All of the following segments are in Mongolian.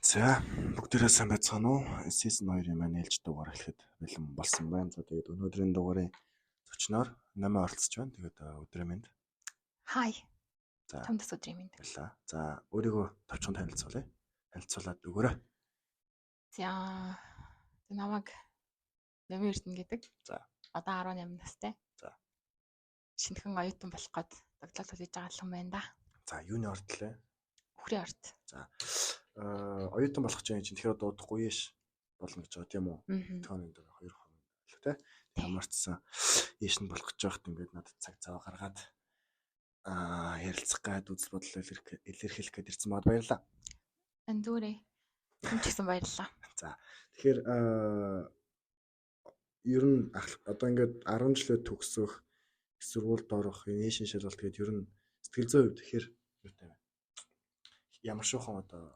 За, бүгдээрээ сайн байцгаана уу? Season 2-ын маань ээлж дугаар эхлэхэд бэлэн болсон байна. За, тэгээд өнөөдрийн дугаарын зочноор Номи оролцож байна. Тэгээд өдрийн мэнд. Hi. За. Чамд бас өдрийн мэнд. Баярлалаа. За, өөрийгөө товчхон танилцуулъя. Танилцуулаад өгөөрэй. За, намайг Номи Эрдэнэ гэдэг. За. Одоо 18 настай. За. Шинэхэн оюутан болох гээд догдлол хүлээж байгаа л хүн байна да. За, юуны ордлоо? Үхрийн орд. За. Оюутан болох чинь тэгэхээр одоо удахгүй еш болно гэж байгаа, тийм үү? Тооны дээр 2 хоног л тий. Ямар ч сан еш нь болох гэж байхад ингээд надад цаг зав гаргаад ярилцах гад үзэл бодлоо илэрхийлэх гээд ирсэн байгаад баярлалаа. Энэ зүгээрээ. Энд ч гэсэн баярлалаа. За, тэгэхээр ер нь одоо ингээд 10 жилээ төгсөх, их сургуульд орох, энэ ешин шалгалт гээд ер нь сэтгэл зүйн хувьд хэр юутай байна? Ямар шуухан одоо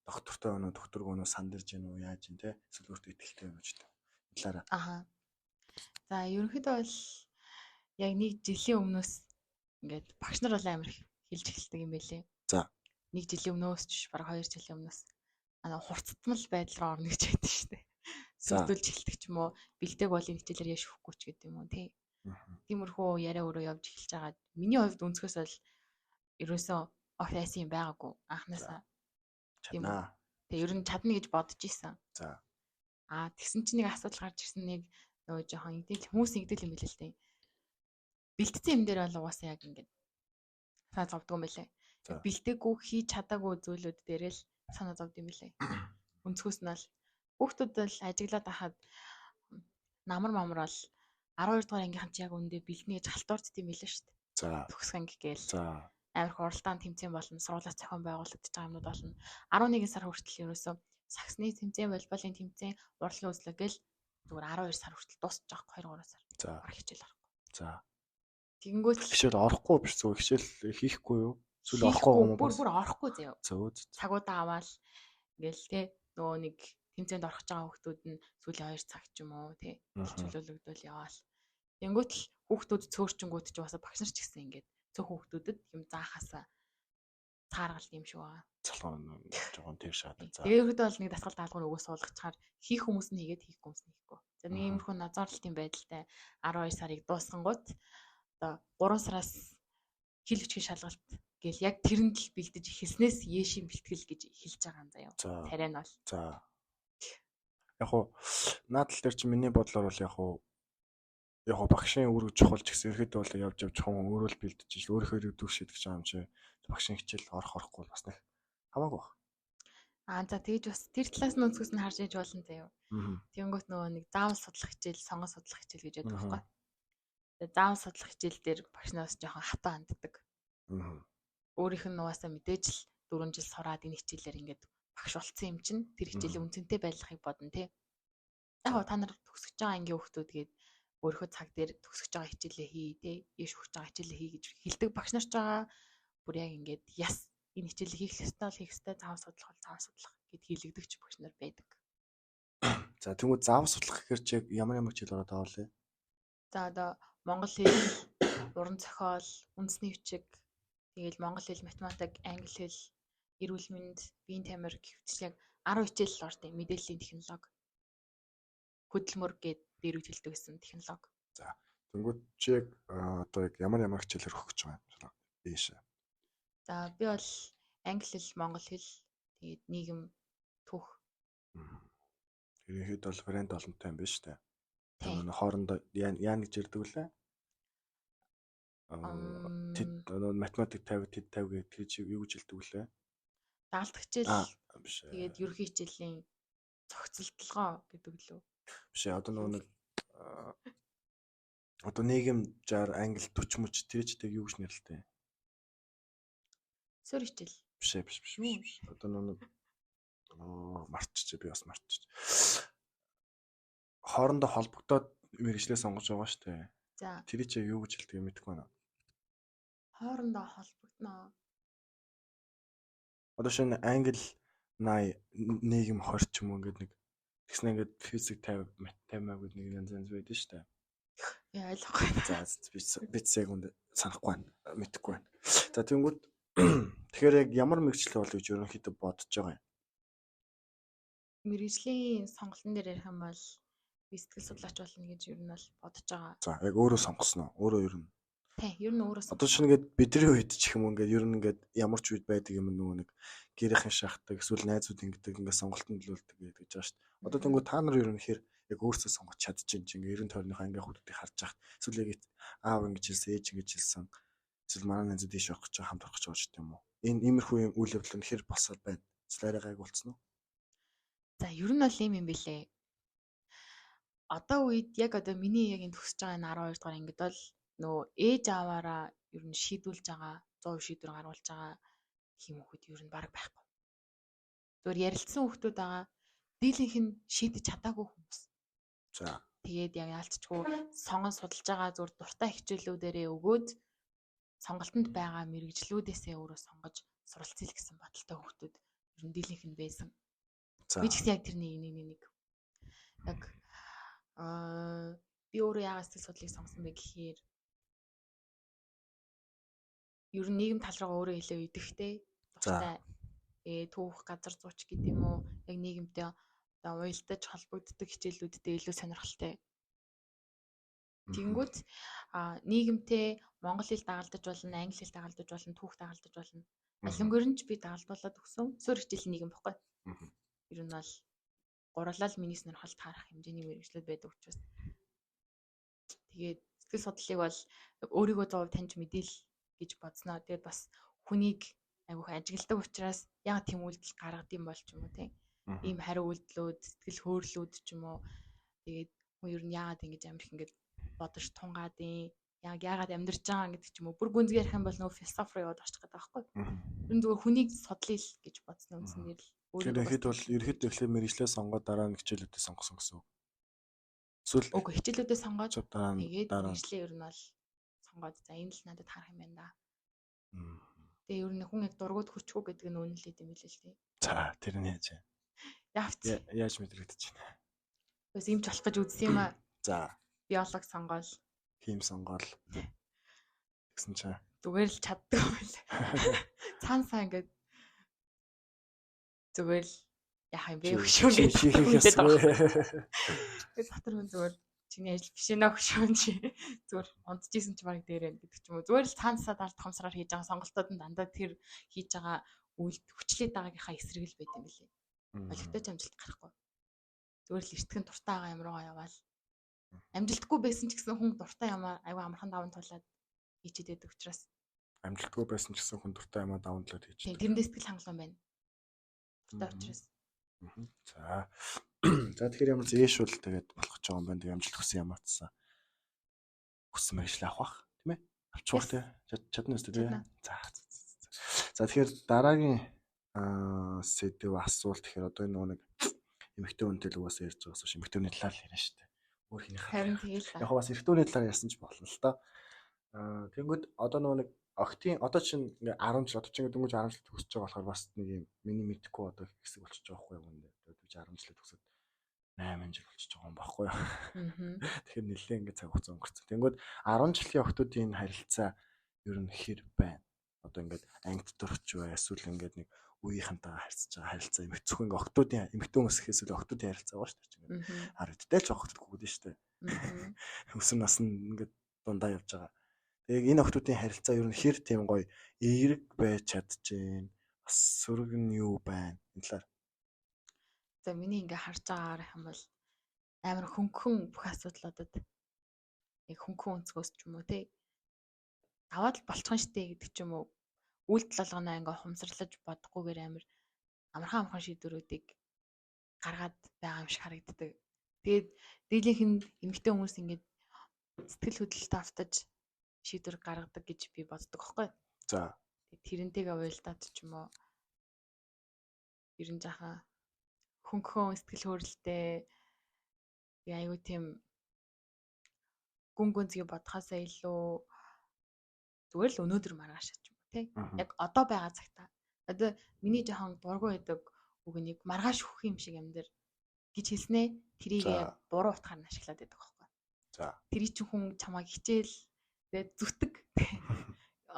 доктортой байна уу, докторгүй байна уу, сандарж байна уу, яаж юм те? Эсвэл өөртөө итгэлтэй байна уу ч гэдэг. Энэ талаараа. Аха. За, ерөнхийдөө бол яг нэг жилийн өмнөөс ингээд багш нар бол амар хэлж эхэлдэг юм байлээ. За. Нэг жилийн өмнөөс ч биш, бараг 2 жилийн өмнөөс хурцтмал байдал руу орно гэж байдаг шүү дээ. Сүрдүүлж эхэлдэг ч юм уу, бэлдээг бол энэ хичээлээр яш өгөхгүй ч гэдэг юм уу, тий. Тиймэрхүү яриа өөрөө явж эхэлж байгаа. Миний хувьд өнцгөөс бол ерөөсөө огт айсан юм байгаагүй анхнаасаа. Чаднаа. Тэгээ ер нь чадна гэж бодож исэн. За. Тэгсэн чинь нэг асуудал гарч ирсэн, нэг нөгөө жоохон ингэдэл хүмүүс ингэдэл юм билээ л дээ. Бэлтцсэн юм дээр бол угаасаа яг ингээд санаа зовдөг юм билээ. Бэлтээгүй, хийж чадаагүй зүйлүүд дээр л санаа зовд юм билээ. Өнцгөөс нь бол хүүхдүүд бол ажиглаад ахад намар мамар бол 12 дугаар ангийнхан чи яг үндэ бэлднэ гэж халтуурд тийм билээ шүү дээ. За. Төгсөх анги гээл. За. Амар их уралдаан тэмцээн болно, сургуулиас зохион байгуулагдаж байгаа юмнууд болно. 11 сар хүртэл ерөөсөө саксны тэмцээн, волейболын тэмцээн, урлагийн үзлэг гээл зүгээр 12 сар хүртэл дуусчих жоох, 2 3 сар. За. Орох хичээл орохгүй. За. Тэгэнгүүт л хичээл орохгүй биш зүгээр хичээл хийхгүй юу? Эсвэл орохгүй юм уу? Бүр бүр орохгүй заяа. Зөв. Цагуудаа аваал ингээл те нөгөө нэг тэмцээнд орох гэж байгаа хүүхдүүд нь сүүлийн 2 цаг ч юм уу те чөлөөлөгдөл яваал. Тэгэнгүүт л хүүхдүүд цөөрчөнгүүд ч бас багш нар ч гэсэн ингээд цөөх хүүхдүүдэд юм заахаасаа цааргалт юм шиг байгаа. Цалган жоохон тэр шат. За. Тэгээ ерөөдөө бол нэг дасгал даалгавар өгөө суулгачаар хийх хүмүүс нь хийгээд, хийхгүй хүмүүс нь хийхгүй. За, нэг иймэрхүү назарлтын байдалтай 12 сарыг дуусгангууд одоо 3 сараас хэл бичгийн шалгалт гэл яг тэрэнд л бэлдэж эхэлснээс ешийн бэлтгэл гэж эхэлж байгаа юм заяа. Тариа нь бол. За. Яг уу наад тал дээр чи миний бодлоор бол яг уу багшийн үүрэг чухал ч гэсэн ерөөдөө бол явж явж хүн өөрөө л бэлдэж ил өөрийнхөө ирээдүйг шийдэж байгаа юм чи багшийн хичээл орох орохгүй бас нэг хамаагүй баг. За, тэгэж бас тэр талаас нь өнцгөөс нь харж иж болно заяа. Тэгэнгүүт нөгөө нэг заавал судлах хичээл, сонгон судлах хичээл гэж яддаг байхгүй. Тэгээ заавал судлах хичээл дээр багш нараас жоохон хатуу ханддаг. Өөрийнх нь нугасаа мэдээж л 4 жил сураад энэ хичээлээр ингээд багш болцсон юм чинь тэр хичээлийн үнцэнтэй байлгахыг бодно тий. Яг гоо та нар төгсөж байгаа ангийн хүүхдүүд гээд өөрийнхөө цаг дээр төгсөж байгаа хичээлээ хий тий, еш өгч байгаа хичээлээ хий гэж хэлдэг багш нар ч байгаа. Бүр яг ингээд яс энэ хичээлээ хийх ёстой бол хийх ёстой, заавал судлах бол заавал судлах гэд хийлэгдэгч багш нар байдаг. За, тэгвэл заавал судлах гэхээр чи яг ямар ямар хичээл ороод байгаа вэ? За, одоо монгол хэл, уран зохиол, үндэсний бичиг, тэгэл монгол хэл, математик, англи хэл, эрүүл мэнд, биеийн тамир гэх яг 10 хичээл л ордог. Мэдээллийн технологи, хөдөлмөр гээд дээр үйл хэлдэг гэсэн технологи. За, тэнгууд чи яг одоо яг ямар ямар хичээлээр өгөх гэж байгаа юм бэ? За, би бол англи хэл, монгол хэл, тэгээд нийгэм, түүх. Ерөнхийдөө бол вариант олонтой юм байна шүү дээ. Тэр хоорондоо яа гэж ярьдаг вүлээ? Тэд математик 50, тэд 50 гэдэг тэр чи юу гэж хэлдэг вүлээ? Дагалдах хичээл. Биш. Тэгээд ерөнхий хичээлийн зохицолтолгоо гэдэг лөө. Биш ээ, одоо нөгөө нэг одоо нийгэм 60, англи 40 мөч тэр чи тэг юу гэж нэрлэдэг? Суурь хичээл. Биш ээ, биш биш биш. Одоо нөгөө нэг мартчих, би бас мартчих. Хоорондоо холбогдоод мэргэжлээ сонгож байгаа шүү дээ. За. Тэр чи юу гэж хэлдэг юм мэдэхгүй байна. Хоорондоо холбогдно. Одоо шинэ англи 80, нийгэм 20 ч юм уу ингээд нэг тэгснэ ингээд физик 50, мат 50 гэдэг нэг янз янз байдаг шүү дээ. Яа, ойлгохгүй. За, би яг үндэ санахгүй байна. Мэдэхгүй байна. За, тэгэнгүүт тэгэхээр яг ямар мэргэжил бол гэж ерөнхийдөө бодож байгаа юм? Мэргэжлийн сонголтын дээр ярих юм бол би сэтгэл судлаач болно гэж ер нь бол бодож байгаа. За, яг өөрөө сонгосон уу? Өөрөө ер нь. Тий, ер нь өөрөө Одоо чинь ингээд бидний үед ч юм уу ингээд ер нь ингээд ямар ч үед байдаг юм нөгөө нэг гэрийнхэн шахдаг эсвэл найзууд ингэдэг ингээд сонголтод нөлөөлдөг гэдэг гэж байгаа шүү дээ. Одоо тэнгуү та нар ер нь хэр яг өөрсдөө сонгож чадчихээн чинь ингээд 90 тойрныхоо ангийн хүмүүсийг харж хахад эсвэл яг аав ингэж хэлсэн, ээж ингэж хэлсэн эсвэл манай найзууд ийш явах гэж байгаа, хамт орох гэж байгаа ч гэдэм юм уу. Энэ иймэрхүү юм үйл явдал нь хэр болсоор байна. Эсвэл арай гайг болцсон уу? За, ер нь бол ийм юм бэлээ. Одоо үед яг одоо миний яг энэ төгсөж байгаа энэ 12 дугаар ангид бол нөгөө ээж ааваараа ер нь шийдүүлж байгаа 100% шийдвэр гаргуулж байгаа тийм хүүхэд ер нь бараг байхгүй. Зүгээр ярилцсан хүүхдүүд байгаа. Дийлэнх нь шийдэж чадаагүй хүмүүс. За. Тэгээд яг яалтчгүй сонгон судалж байгаа зүгээр дуртай хичээлүүдэрээ өгөөд сонголтонд байгаа мэрэгжлүүдээсээ өөрөө сонгож суралцъя гэсэн бодолтой хүүхдүүд ер нь дийлэнх нь байсан. За. Би ч гэсэн яг тэрний нэг яг би өөрөө яагаад сэтгэл судлалыг сонгосон бэ гэхээр ер нь нийгэм тал руугаа өөрөө илүү идэвхтэй дуртай түүх газар зууч гэдэг юм уу яг нийгэмтэй одоо уялдаж холбогддог хичээлүүдтэй илүү сонирхолтой. Тэгэнгүүт нийгэмтэй монгол хэл дагалдаж болно, англи хэл дагалдаж болно, түүх дагалдаж болно. Алингээр нь ч би дагалдуулаад өгсөн. Суурь хичээл нийгэм баггүй. Ер нь бол гурлал миний сонирхолд таарах хэмжээний мэргэжлүүд байдаг учраас. Тэгээд сэтгэл судлалыг бол өөрийгөө 100% таньж мэдээл гэж бодсноо. Тэгээд бас хүнийг айгүйх ажигладаг учраас яг тийм үйлдэл гаргад юм бол ч юм уу тийм. Ийм хариу үйлдэлүүд, сэтгэл хөдлөлүүд ч юм уу. Тэгээд хүн ер нь яагаад ингэж амьдрах ингэж бодож тунгаадын яг яагаад амьдарч байгаа гэдэг ч юм уу. Бүр гүнзгий ярих юм бол нөгөө философи руу яваад очих гэдэг байхгүй. Ер нь зүгээр хүнийг судлаа л гэж бодсон үндсэн нэр л. Тэгэхээр бол ерхэд эхлээд мэргэжлээ сонгоод дараа нь хичээлүүдээ сонгосон гэсэн үг. Эсвэл үгүй хичээлүүдээ сонгоод тэгээд мэргэжлээ ер нь бол сонгоод за энэ л надад харах юм байна да. Тэгээ ер нь хүн яг дургуут хүчгүй гэдэг нь үнэн л юм билээ л дээ. За тэр нь яаж вэ? Явц. Яаж мэдрэгдэж байна? Бас юмч болох гэж үзсэн юм аа. За. Биолог сонгоол. Хим сонгоол. Тэгсэн чинь зүгээр л чаддаг юм байна. Цаансаа ингээд зүгээр л яах юм бэ хөшөөн гэж тэгээд дотор хүн зүгээр чиний ажил биш ээ хөшөөн чи зүгээр унтжсэн чи бараг дээр байна гэдэг ч юм уу. Зүгээр л цаансаа далд хомсроор хийж байгаа сонголтууд нь дандаа тэр хийж байгаа үйлд хүчлээд байгаагийнхаа эсрэг л байт юм билээ. Олигтой ч амжилт гарахгүй. Зүгээр л эртгэн дуртай байгаа юм руугаа яваал. Амжилтгүй байсан ч гэсэн хүн дуртай юмаа айгүй амархан даван туулаад хийчихэд байдаг учраас. Амжилтгүй байсан ч гэсэн хүн дуртай юмаа даван туулаад хийчихэд. Тийм, тэрэндээ сэтгэл хангалуун байна. Дуртай учраас. За. За тэгэхээр ямар зээш бол тэгээд болох гэж байгаа юм байна. Тэгээд амжилт хүссэн ямар ч гэсэн хүссэн мэргэжил авах бах, тийм ээ? Авчих бах тий. Чадна үстэй тий. За. За тэгэхээр дараагийн сэдэв асуулт тэгэхээр одоо энэ нэг эмэгтэй хүнтэй л угаасаа ярьж байгаас биш эмэгтэй хүний талаар л яриа шүү дээ. Өөр хэний харин тэгэл. Яг бас эрэгтэй хүний талаар ярьсан ч болно л доо. Тэнгүүд одоо нөгөө нэг октын одоо чинь ингээ 10 жил одоо чинь ингээ дөнгөж 10 жил төгсөж байгаа болохоор бас нэг юм миний мэдэхгүй одоо хэсэг болчихж байгаа байхгүй юу юм. Би 10 жил төгсөд 8 жил болчихж байгаа юм багхгүй юу. Тэгэхээр нэлээд ингээ цаг хугацаа өнгөрцөн. Тэнгүүд 10 жилийн охтуудын харилцаа ер нь хэр байна? Одоо ингээд анги доторч бай эсвэл ингээд нэг үеийнхэнтэйгээ харьцаж байгаа харилцаа юм зөвхөн ингээ охтуудын эмэгтэй хүмүүс гэхээс илүү охтуудын харилцаа байгаа шүү дээ. Ингээд харагдтай ч охтууд гүгдэн шүү дээ. Өсөн нас нь ингээд дундаа явж байгаа. Тэгээ энэ охтуудын харилцаа ер нь хэр тийм гоё эерэг байж чадчихээн. Бас сөрөг нь юу байна? Энэ талаар. За миний ингээ харж байгаагаар юм бол амар хөнгөн бүх асуудлуудад яг хөнгөн өнцгөөс ч юм уу те аваад л болчихно штэ гэдэг ч юм уу үйлдэл болгоноо ингээ хумсарлаж бодохгүйгээр амар амархан шийдвэрүүдийг гаргаад байгаа юм шиг харагддаг. Тэгээд дийлэнх нь эмэгтэй хүмүүс ингээд сэтгэл хөдлөлтөд автаж шийдвэр гаргадаг гэж би боддог аахгүй. За. Тэрнтэйгээ уялдаад ч юм уу ер нь жаахан хөнгөн сэтгэл хөдлөлттэй тэгээ айгүй тийм гүн гүнзгий бодхоосоо илүү зүгээр л өнөөдөр маргааш ч юм уу тий. Яг одоо байгаа цагта. Одоо миний жоохон дургүй байдаг үг нэг маргааш хөх юм шиг амьдар гэж хэлснэ. Тэрийг буруу утгаар нь ашиглаад байдаг аахгүй. За. Тэрий чинь хүн чамайг хичээл тэгээд зүтг.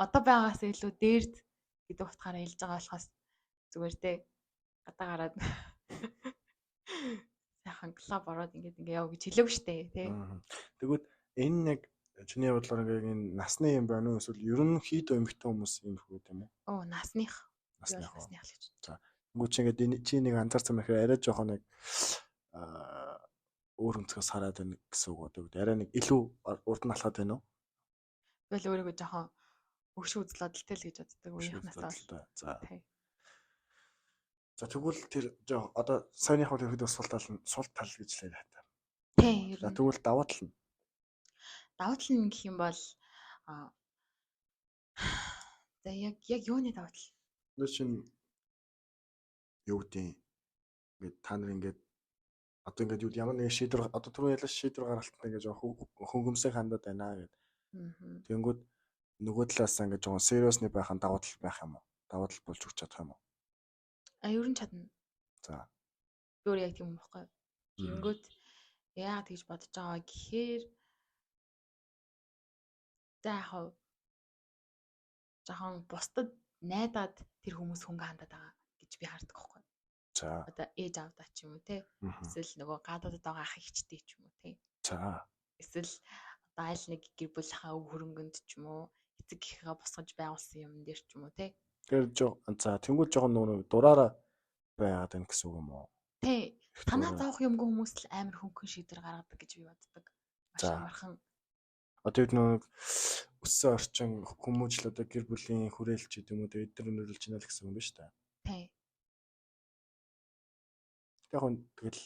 Одоо байгаас илүү дээрд гэдэг утгаараа хэлж байгаа болохоос зүгээр те гадаа гараад Сайхан клуб ороод ингээд ингээ яв гэж хэлээгүй штэ тий. Тэгвэл энэ нэг чиний бодлоор ингээ энэ насны юм байна уу эсвэл ерөнхийдөө эмэгтэй хүмүүс юм хүү тийм үү? Оо, насных. Насных насных л гэж. За. Тэнгүү чи ингээд энэ чи нэг анзаарсан мэхээр арай жоохон нэг өөр өнцгөөс хараад байна гэсэн үг үү? Арай нэг илүү урд нь алхаад байна уу? Би л өөрийгөө жоохон өгш үзэл бодолтой л гэж боддог үеийнхнээс бол. За. За тэгвэл тэр жоо одоо саяных бол ерөөдөө сул тал нь сул тал гэж л яриа та. Тий. За тэгвэл давуу тал нь. Давуу тал нь гэх юм бол за яг юуны давуу тал? Одоо чинь юу гэдэг ингээд та нар ингээд одоо ингээд юу ямар нэгэн шийдвэр одоо түрүү ялаа шийдвэр гаргалтанд ингээд жоо хөнгөмсөө хандаад байна гэд. Тэнгүүд нөгөө талаас ингээд жоохон сериусны байх нь давуу тал байх юм уу? Давуу тал болж өгч чадах юм уу? А ер нь чадна. За. Би өөр яг тийм юм баггүй. Тэнгүүд яагаад тэгж бодож байгаа гэхээр за яг жоохон бусдад найдаад тэр хүмүүс хөнгө хандаад байгаа гэж би хардаг байхгүй. За. Одоо ээж аавдаа ч юм уу те. Эсвэл нөгөө гадаадд байгаа ах эгчтэй ч юм уу те. За. Эсвэл одоо аль нэг гэр бүлийнхаа өв хөрөнгөнд ч юм уу эцэг эхээ босгож байгуулсан юм дээр ч юм уу те. Тэгэхээр за тэнгуул жоохон нөгөө дураараа байгаад байна гэсэн үг юм уу? Тий. Танаа зовох юмгүй хүмүүс л амар хөнгөн шийдвэр гаргадаг гэж би боддог. Маш амархан. Одоо бид нөгөө өссөн орчин хүмүүжил одоо гэр бүлийн хүрээлч гэдэг юм уу те эдгээр нөлөөлж байна л гэсэн юм байна шүү дээ. Тий. Яг нь тэгэл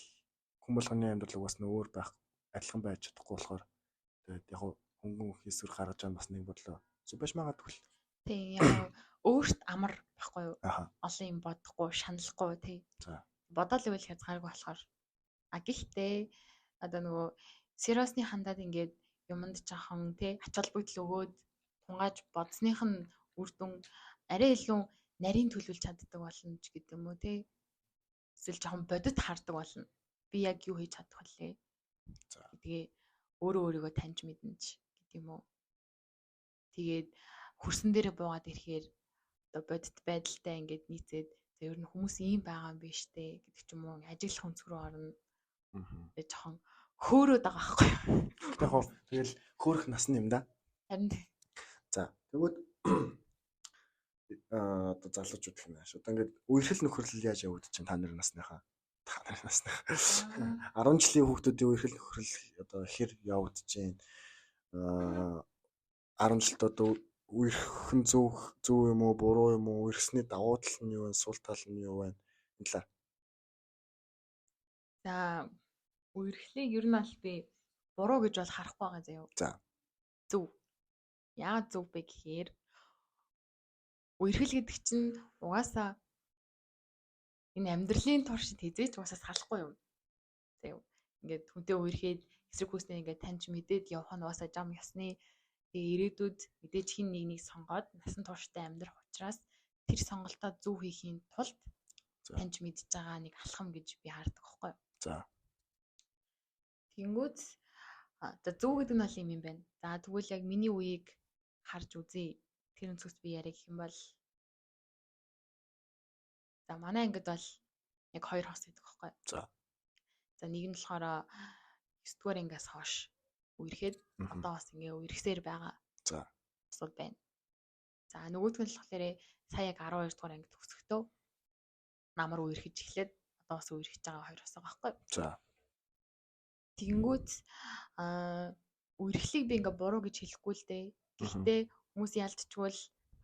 хүн болгоны амьдрал угаас нь өөр байх адилхан байж чадахгүй болохоор тэгээд яг хөнгөн хийсвэр гаргаж байгаа бас нэг бодлоо зүг байж магадгүй л. Тий, яг өөрт амар байхгүй юу? Олон юм бодохгүй, шаналхгүй тий. За. Бодоол ивэл хязгааргүй болохоор. А гэхдээ одоо нөгөө сериусны хандаад ингээд юмд жоохон тий ач холбогдол өгөөд тунгааж бодсных нь үр дүн арай илүү нарийн төлөвлөж чаддаг болно ч гэдэг юм уу тий. Эсвэл жоохон бодит хардаг болно. Би яг юу хийж чадах вүлээ? За. Тэгээ өөрөө өөрийгөө таньж мэднэ ч гэдэг юм уу. Тэгээд хөрсөн дээрээ буугаад ирэхээр одоо бодит байдалтай ингээд нийцээд за ер нь хүмүүс ийм байгаа юм биш үү гэдэг ч юм уу ажиглах өнцөг рүү орно. Тэгээ жоохон хөөрөөд байгаа байхгүй юу? Яг хоо тэгэл хөөрөх насны юм да. Харин за тэгвэл одоо залуучууд гэх юм ааш. Одоо ингээд үерхэл нөхөрлөл яаж явагдаж чинь та нарын насныхаа 10 жилийн хүүхдүүдийн үерхэл нөхөрлөл одоо хэр явагдаж чинь 10 жилд одоо үерхэн зөв юм уу буруу юм уу үерхсний давуу тал нь юу вэ сул тал нь юу вэ энэ талаар. За үерхлийг ер нь аль би буруу гэж бол харахгүй байгаа заяа. За. Зөв. Яагаад зөв бэ гэхээр үерхэл гэдэг чинь угаасаа энэ амьдралын туршид хэзээ ч угаасаа салахгүй юм. Заяа. Ингээд хүнтэй үерхэд эсрэг хүүснээ ингээд таньж мэдээд явах нь угаасаа жам ёсны. Тэгээ ирээдүйд мэдээж хин нэг нэг сонгоод насан туршдаа амьдрах учраас тэр сонголтоо зөв хийхийн тулд таньж мэдж байгаа нэг алхам гэж би хардаг байхгүй юу? За. Тэнгүүд за зөв гэдэг нь бол юм байна. За тэгвэл яг миний үеийг харж үзье. Тэр өнцгөөс би яриа гэх юм бол за манай ангид бол яг хоёр хос гэдэг байхгүй юу? За. За нэг нь болохоор 9 дугаар ангиас хойш үерхэд одоо бас ингээ үерхсээр байгаа. За. Бусууд байна. За нөгөөх нь болохоор сая яг 12 дугаар анги төгсөхдөө намар үерхэж эхлээд одоо бас үерхэж байгаа хоёр бас байгаа байхгүй юу? За. Тэгэнгүүт үерхлийг би ингээ буруу гэж хэлэхгүй л дээ. Гэхдээ хүмүүс ялдчгүй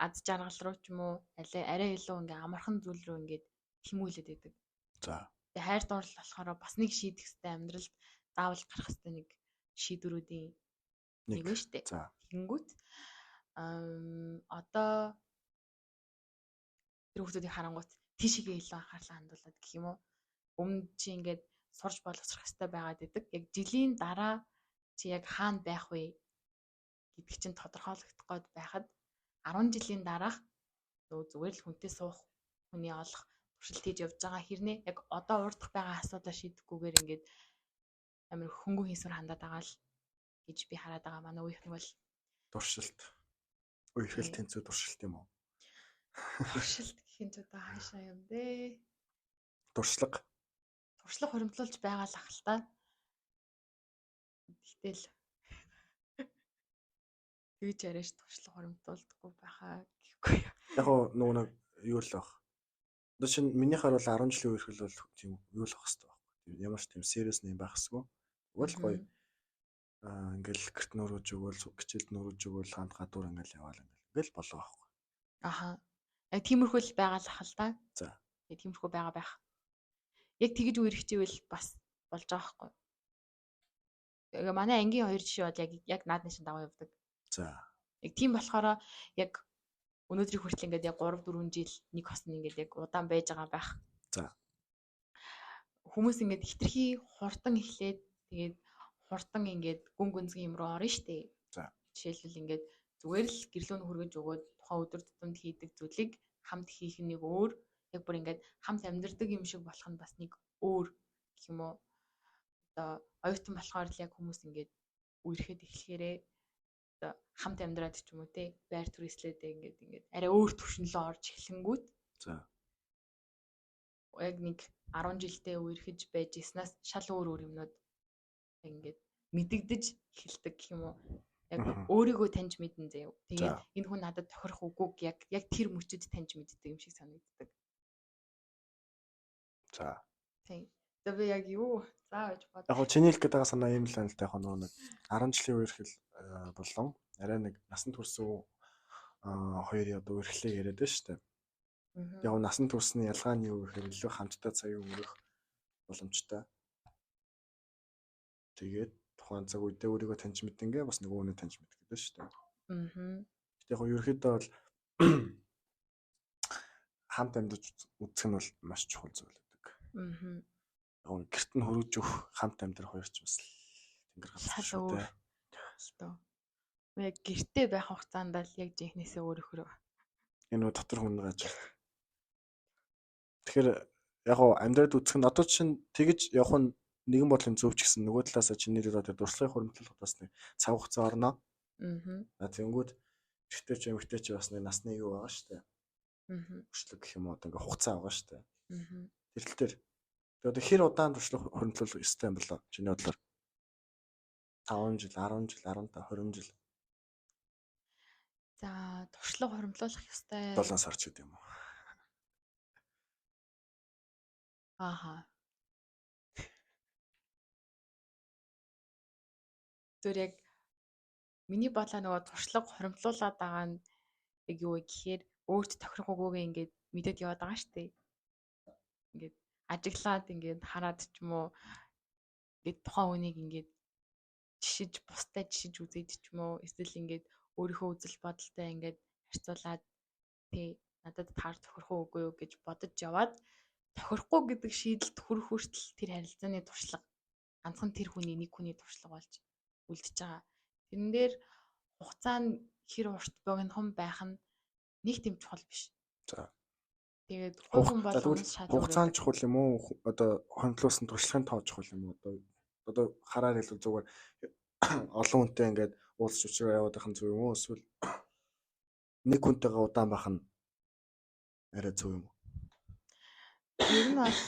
аз жаргал руу ч юм уу арай илүү ингээ амархан зүйл рүү ингээд тэмүүлээд байдаг. За. Тэгээ хайр дурлал болохоор бас нэг шийдэх хэвээр амьдралд заавал гарах хэвээр нэг шийдвэрүүдийн нэг байна шүү дээ. Тэгэнгүүт одоо тэр хүмүүсийг харангуут тийшээгээ илүү анхаарлаа хандуулад гэх юм уу. Өмнө чи ингээд сурч боловсрох хэвээр байгаад байдаг. Яг жилийн дараа чи яг хаана байх вэ гэдг чинь тодорхойлогдох гээд байхад 10 жилийн дараах нөгөө зүгээр л хүнтэй суух хүний олох туршилт хийж явж байгаа хэрнээ яг одоо урдах байгаа асуудлаа шийдэхгүйгээр ингээд амар хөнгөн хийсвэр хандаад байгаа л гэж би хараад байгаа. Манай үеийнх нь бол туршилт. Үерхэл тэнцүү туршилт юм уу? Туршилт гэх юм ч одоо хаашаа юм бэ? Туршлага. Туршлага хуримтлуулж байгаа л ах л та. Тэгтэл тэгж яриаш туршлага хуримтлуулдаггүй байхаа гэхгүй юу. Яг нөгөө нэг юу л байх. Одоо чинь минийхаар бол 10 жилийн үерхэл бол тийм юу л ах хэвээр байхгүй. Ямар ч тийм serious юм байх хэсгүй. Тэгвэл гоё. Ингээл гэрт нөрөөж өгөөл, хичээлд нөрөөж өгөөл, хамт гадуур ингээл яваал ингээл болоо байхгүй. Аха. Яг тиймэрхүү л байгаа л ах л та. За. Яг тиймэрхүү байгаа байх. Яг тэгж үерхчихвэл бас болж байгаа байхгүй. Яг манай ангийн хоёр жишээ бол яг наадны шин дагуу явдаг. За. Яг тийм болохоор яг өнөөдрийг хүртэл ингээд яг 3 4 жил нэг хосн ингээд яг удаан байж байгаа байх. За. Хүмүүс ингээд хитрхи хурдан эхлээд тэгээд хурдан ингээд гүн гүнзгий юм руу орно штэ. За. Жишээлбэл ингээд зүгээр л гэрлүүн хүргэж өгөөд тухайн өдөр тутамд хийдэг зүйлийг хамт хийх нь нэг өөр, яг бүр ингээд хамт амьдардаг юм шиг болох нь бас нэг өөр гэх юм уу. Одоо оюутан болохоор л яг хүмүүс ингээд үерхэд эхлэхээрээ одоо хамт амьдраад ч юм уу те байр түрээслээд ингээд арай өөр түвшин рүү орж эхлэнгүүт. За. Яг нэг 10 жилдээ үерхэж байж ирснээс шал өөр юмнууд ингээд мэдэгдэж эхэлдэг гэх юм уу. Яг өөрийгөө таньж мэдэн заяа. Тэгээд энэ хүн надад тохирох үгүйг яг тэр мөчөд таньж мэддэг юм шиг санагддаг. За. Тийм. За би яг юу заа гэж бод. Яг гоо чиний хэлэх гээд байгаа санаа юм л байна л та, яг нөгөө нэг 10 жилийн үерхэл болон арай нэг насанд хүрсэн хоёрын одоо үерхлийг яриад байна шүү дээ. Яг гоо насанд хүрсний ялгаа нь юу гэхээр илүү хамтдаа цагийн өнгөрөх боломжтой. Тэгээд тухайн цаг үедээ өөрийгөө таньж мэдэнгээ бас нөгөө хүнээ таньж мэддэг гэдэг шүү дээ. Гэтэ яг ерөнхийдөө бол хамт амьдарч үзэх нь бол маш чухал зүйл гэдэг. Яг гэрт нь хөрөж өгөх хамт амьдрах хоёр ч бас тэнгэр газар шүү дээ. Яг гэртээ байх хугацаанд л яг жинхнээсээ өөр өхрөө. Энэ нөө дотор хүн гаж. Тэгэхээр яг гоо амьдраад үзэх нь одоо чинь тэгж явах нь нэгэн бодлын зөв ч гэсэн нөгөө талаасаа чиний хэлээд одоо дурслагын хуримтлал бас нэг цаг хугацаа орно. Тэгэнгүүт эрэгтэй ч эмэгтэй ч бас нэг насны юу байгаа шүү дээ. Өршлөг гэх юм уу одоо ингээ хугацаа байгаа шүү дээ. Тэр тал дээр тэгээ одоо хэр удаан туршлага хуримтлуулах ёстой юм болоо чиний бодлоор? 5 жил, 10 жил, 15, 20 жил. За туршлага хуримтлуулах ёстой. 7 сар ч гэдэг юм уу. Ааха. Зүгээр яг миний бодлоо нөгөө туршлага хуримтлуулад байгаа нь яг юу вэ гэхээр өөрт тохирох үгүйгээ ингээд мэдээд яваад байгаа шүү дээ. Ингээд ажиглаад ингээд хараад ч юм уу ингээд тухайн хүнийг ингээд жишиж бусдад жишиж үзээд ч юм уу эсвэл ингээд өөрийнхөө үзэл бодолтой ингээд харьцуулаад тий надад таар тохирох уу үгүй юу гэж бодож яваад тохирохгүй гэдэг шийдэлд хүрэх хүртэл тэр харилцааны туршлага ганцхан тэр хүний нэг хүний туршлага болж үлдэж байгаа. Тэрэн дээр хугацаа нь хэр урт богинохон байх нь нэг тийм чухал биш. За. Тэгээд хүн болгоно шал хугацаа нь чухал юм уу? Одоо хөндлөөсөн туршлагын тоо чухал юм уу? Одоо хараар хэлбэл зүгээр олон хүнтэй ингээд уулзч учраа яваад байх нь зөв юм уу? Эсвэл нэг хүнтэйгээ удаан байх нь арай зөв юм уу? Ер нь бол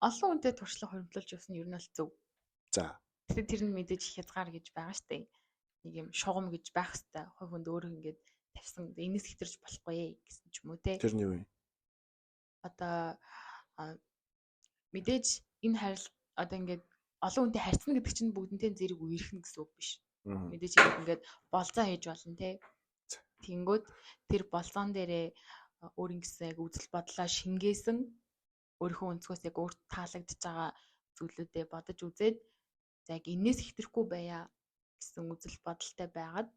олон хүнтэй туршлага хуримтлуулж явсан нь ер нь бол зөв. За. Гэхдээ тэр нь мэдээж хязгаар гэж байгаа штэ. Нэг юм шугам гэж байх хэвээр. Хувь хүнд өөрөө ингээд тавьсан энэс хэтэрч болохгүй гэсэн ч юм уу те. Тэр нь юу юм? Одоо мэдээж энэ харил одоо ингээд олон хүнтэй харьцна гэдэг чинь бүгднтэй зэрэг үерхнэ гэсэн үг биш. Мэдээж ингээд болцоо хийж болно те. Тэнгүүд тэр болцоон дээрээ өөр ингэсэн яг үзэл бодлоо шингээсэн өөрийнхөө өнцгөөс яг өөрт таалагдж байгаа зүйлүүдээ бодож үзээд за яг энэс хэтрэхгүй байя гэсэн үзэл бодолтой байгаад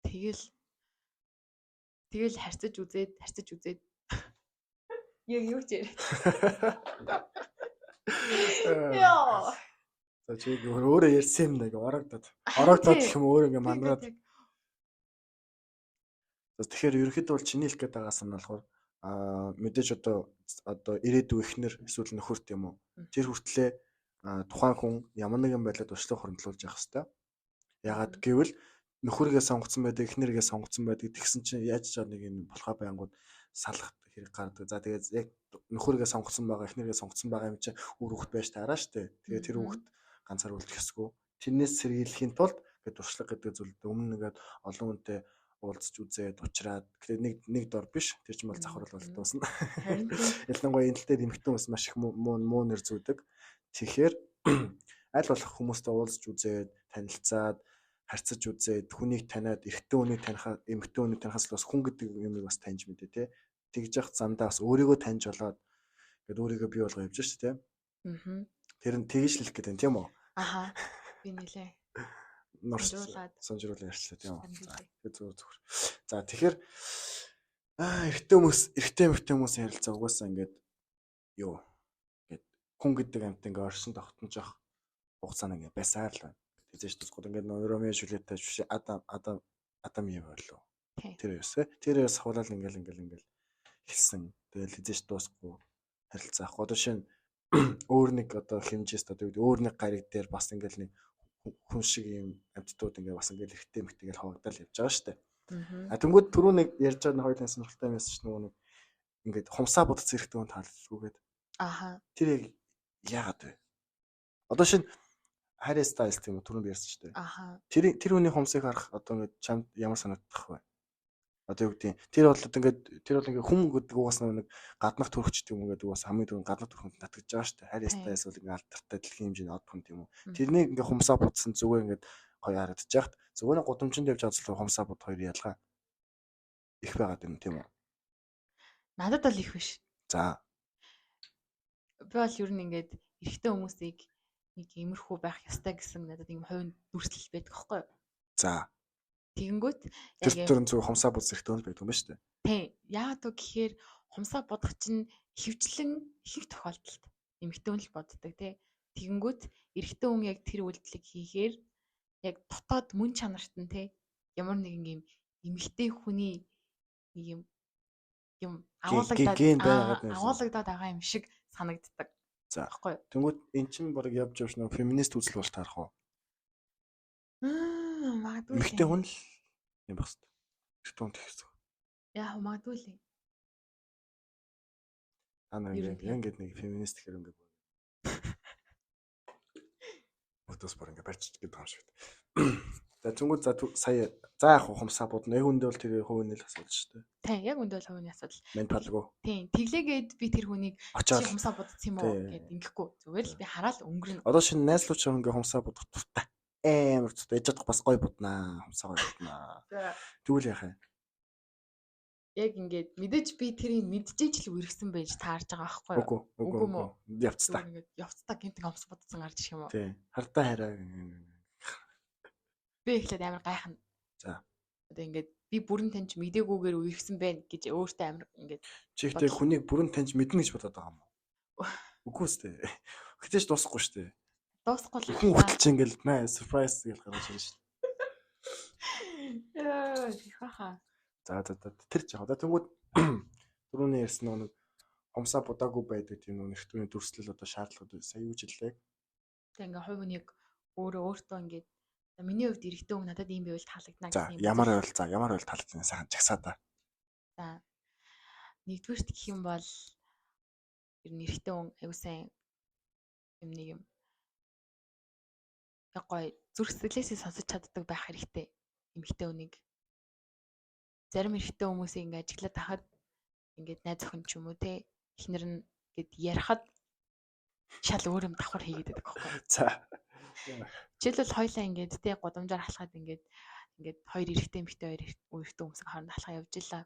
тэгэл харьцаж үзээд яг юу ч яриад. Яа. За чи өөрөө ярьсан юм нэг орогдоод. Орогдоод гэх юм өөр ингээ мандраад. За тэгэхээр ерөнхийдөө бол чиний хэлэх гээд байгаа сан болохоор мэдээж одоо ирээдүй эхнэр эсвэл нөхөрт юм уу. Тэр хүртлээ тухайн хүн ямар нэгэн байдлаар туршлага хуримтлуулж явах хэвээр. Яагаад гэвэл нөхөргээ сонгоцсон байдаг, эхнэргээ сонгоцсон байдаг. Тэгсэн чинь яаж ч нэг юм болохоо байнгут салах хэрэг гардаг. За тэгээд яг нөхөргээ сонгоцсон байгаа, эхнэргээ сонгоцсон байгаа юм чинь үр хүүхэд байж таараа штэ. Тэгээд тэр хүүхэд ганцаар үлдэх ёсгүй. Тэрнээс сэргийлэхийн тулд ингээд туршлага гэдэг зүйл өмнө ингээд олон хүнтэй уулзч үзээд уучраад тэгэхээр нэг нэг дор биш, тэр чинь бол завхрал бол дуусна. Ялангуяа энэ тал дээр эмэгтэй хүмүүс маш их муу муу нэр зүүдэг. Тэгэхээр аль болох хүмүүстэй уулзч үзээд, танилцаад, харьцаж үзээд, хүнийг таниад, эрэгтэй хүнийг танихаа, эмэгтэй хүнийг танихаас л бас хүн гэдэг юмыг бас таньж мэдээ те. Тэгж явах замдаа бас өөрийгөө таньж болоод ингээд өөрийгөө бий болгоо явж шүү дээ. Аа. Тэр нь тэгж л хэлэх гэдэг юм тийм үү? Аха. Би нэлээ. Нуршуулаад санжруулаад ярьчлаа тийм үү. За зүгээр зүгээр. За тэгэхээр эрэгтэй хүмүүс, эрэгтэй эмэгтэй хүмүүсийн харилцаа угаасаа ингээд юу ингээд хүн гэдэг амьт ингээд оршин тогтнож явах хугацаанд ингээд байсаар л байна. Тэзэж тусгууд ингээд Ромео Жулиеттай биш Адам Адам Адам Ева болов. Тэр юусээ. Тэр юус хавлал ингээл ингээл ингээл хэлсэн. Тэгэл хизээч дуусахгүй харилцаа ах. Одоо шинэ өөр нэг одоо хэмжээст одоо юу өөр нэг гариг дээр бас ингээл нэг хүн шиг юм амьтдууд ингээ бас ингээл эрэгтэй эмэгтэйгээл хуваагдал явж байгаа шүү дээ. А тэнгууд түрүү нэг ярьж байгаа хоёулын сонирхолтой юм яасан ч нөгөө нэг ингээд хумсаа будц эрэгтэй хүн таалалгүйгээд. Аха. Тэр яг яагаад вэ? Одоо шинэ Harry Styles тийм үү түрүүн би ярьсан шүү дээ. Аха. Тэр тэр хүний хумсыг харах одоо ингээд чамд ямар санагдах вэ? Одоо юу гэдэг тэр бол ингээд тэр бол ингээд хүн гэдэг угаас нэг гаднах төрөгч тийм үү гэдэг угаас хамгийн түрүүнд гаднах төрхөнд татгаж байгаа шүү дээ. Harry Styles бол ингээд алдартай дэлхийн хэмжээний од хүн тийм үү. Тэрнийг ингээд хумсаа будсан зүгээр ингээд гоё харагдаж яхад зүгээр нь гудамжинд явж байгаа зүйл хумсаа буд хоёр ялгаа их байгаад юм тийм үү? Надад бол их биш. За. Би бол ер нь ингээд эрэгтэй хүмүүсийг нэг иймэрхүү байх ёстой гэсэн надад ийм хувийн дүрслэл байдаг аахгүй юу? За. Тэгэнгүүт яг тэр зөв хумсаа будс эрэгтэй хүн байдаг юм байна шүү дээ. Тийм. Яагаад вэ гэхээр хумсаа будах чинь хөвчлэн ихэнх тохиолдолд эмэгтэй хүн л боддог тий. Тэгэнгүүт эрэгтэй хүн яг тэр үйлдэлийг хийхээр яг дотоод мөн чанарт нь тий ямар нэгэн юм эмэгтэй хүний нэг юм юм агуулгадаад агуулгадаад байгаа юм шиг санагддаг. За. Баггүй юу? Тэнгүүд эн чинь баг явж явж нөгөө феминист үзэл бол таарах уу? Магадгүй. Эмэгтэй хүн л юм байх хэвээр. Эрэгтэй хүн тэгэх хэвээр. Яа, магадгүй л. Та нар ингээд нэг феминист гэхэр ингээд өдөөс бүр ингээд барьчих гэдэг юм шиг. За тэнгүүд за сая за яг хумсаа будна. Яг үндэ бол тэр хувийн л асуудал шүү дээ. Тийм, яг үндэ бол хувийн асуудал. Мэн талгүй. Тийм, тэглээгээд би тэр хүнийг чи хумсаа будсан юм уу гэд ингэхгүй. Зүгээр л би хараад өнгөрнө. Одоо шинэ найзлууч ингээ хумсаа будах туфта. Амар туфта. Ээж чадах бас гоё буднаа. Хумсаа гоё буднаа. Тэгвэл яах юм? Яг ингээд мэдээж би тэрийг мэдчихэж л үргэсэн байж таарж байгаа байхгүй юу? Үгүй үгүй. Явцдаа. Ингээд явцдаа гинт хумс будсан гарч ирэх юм уу? Тийм. Хардаа хараа. Би эхлээд амар гайхна. За. Одоо ингээд би бүрэн таньж мдэггүйгээр үерхсэн байна гэж өөртөө амар ингээд чи ихтэй хүнийг бүрэн таньж мэднэ гэж бодоод байгаа юм уу? Үгүй үстэй. Гэтэ ч дуусахгүй шүү дээ. Дуусахгүй л. Хүн хөтөлч ингээд маа surprise гэж гаргаж ирнэ шүү дээ. Яа, их баха. За за за тэр ч яг. Одоо тэнгууд түрүүний ярьсан нэг хумсаа будаагүй байдаг тийм нэг эртний дүрслэл одоо шаардлагууд сая юу жилээ. Тэг ингээ хувь хүнийг өөрөө өөртөө ингээд миний хувьд эрэгтэй хүн надад ийм байвал таалагдана гэсэн юм. Ямар байвал за ямар байвал таалагдана сайхан жагсаа та. За. Нэгдүгээрт гэх юм бол ер нь эрэгтэй хүн аюу сайн юм нэг юм яг гоё зүрх сэтгэлээсээ сонсож чаддаг байх хэрэгтэй эмэгтэй хүнийг. Зарим эрэгтэй хүмүүсийг ингээ ажиглаад тахад ингээд найз охин ч юм уу те эхнэр нь ингээд ярихад шал өөр юм давхар хийгээд байдаг байхгүй. За. Жишээлбэл хоёлаа ингээд те гудамжаар халахад ингээд ингээд хоёр эрэгтэй эмэгтэй хоёр эрэгтэй хүмүүс хооронд халахаа явж илаа.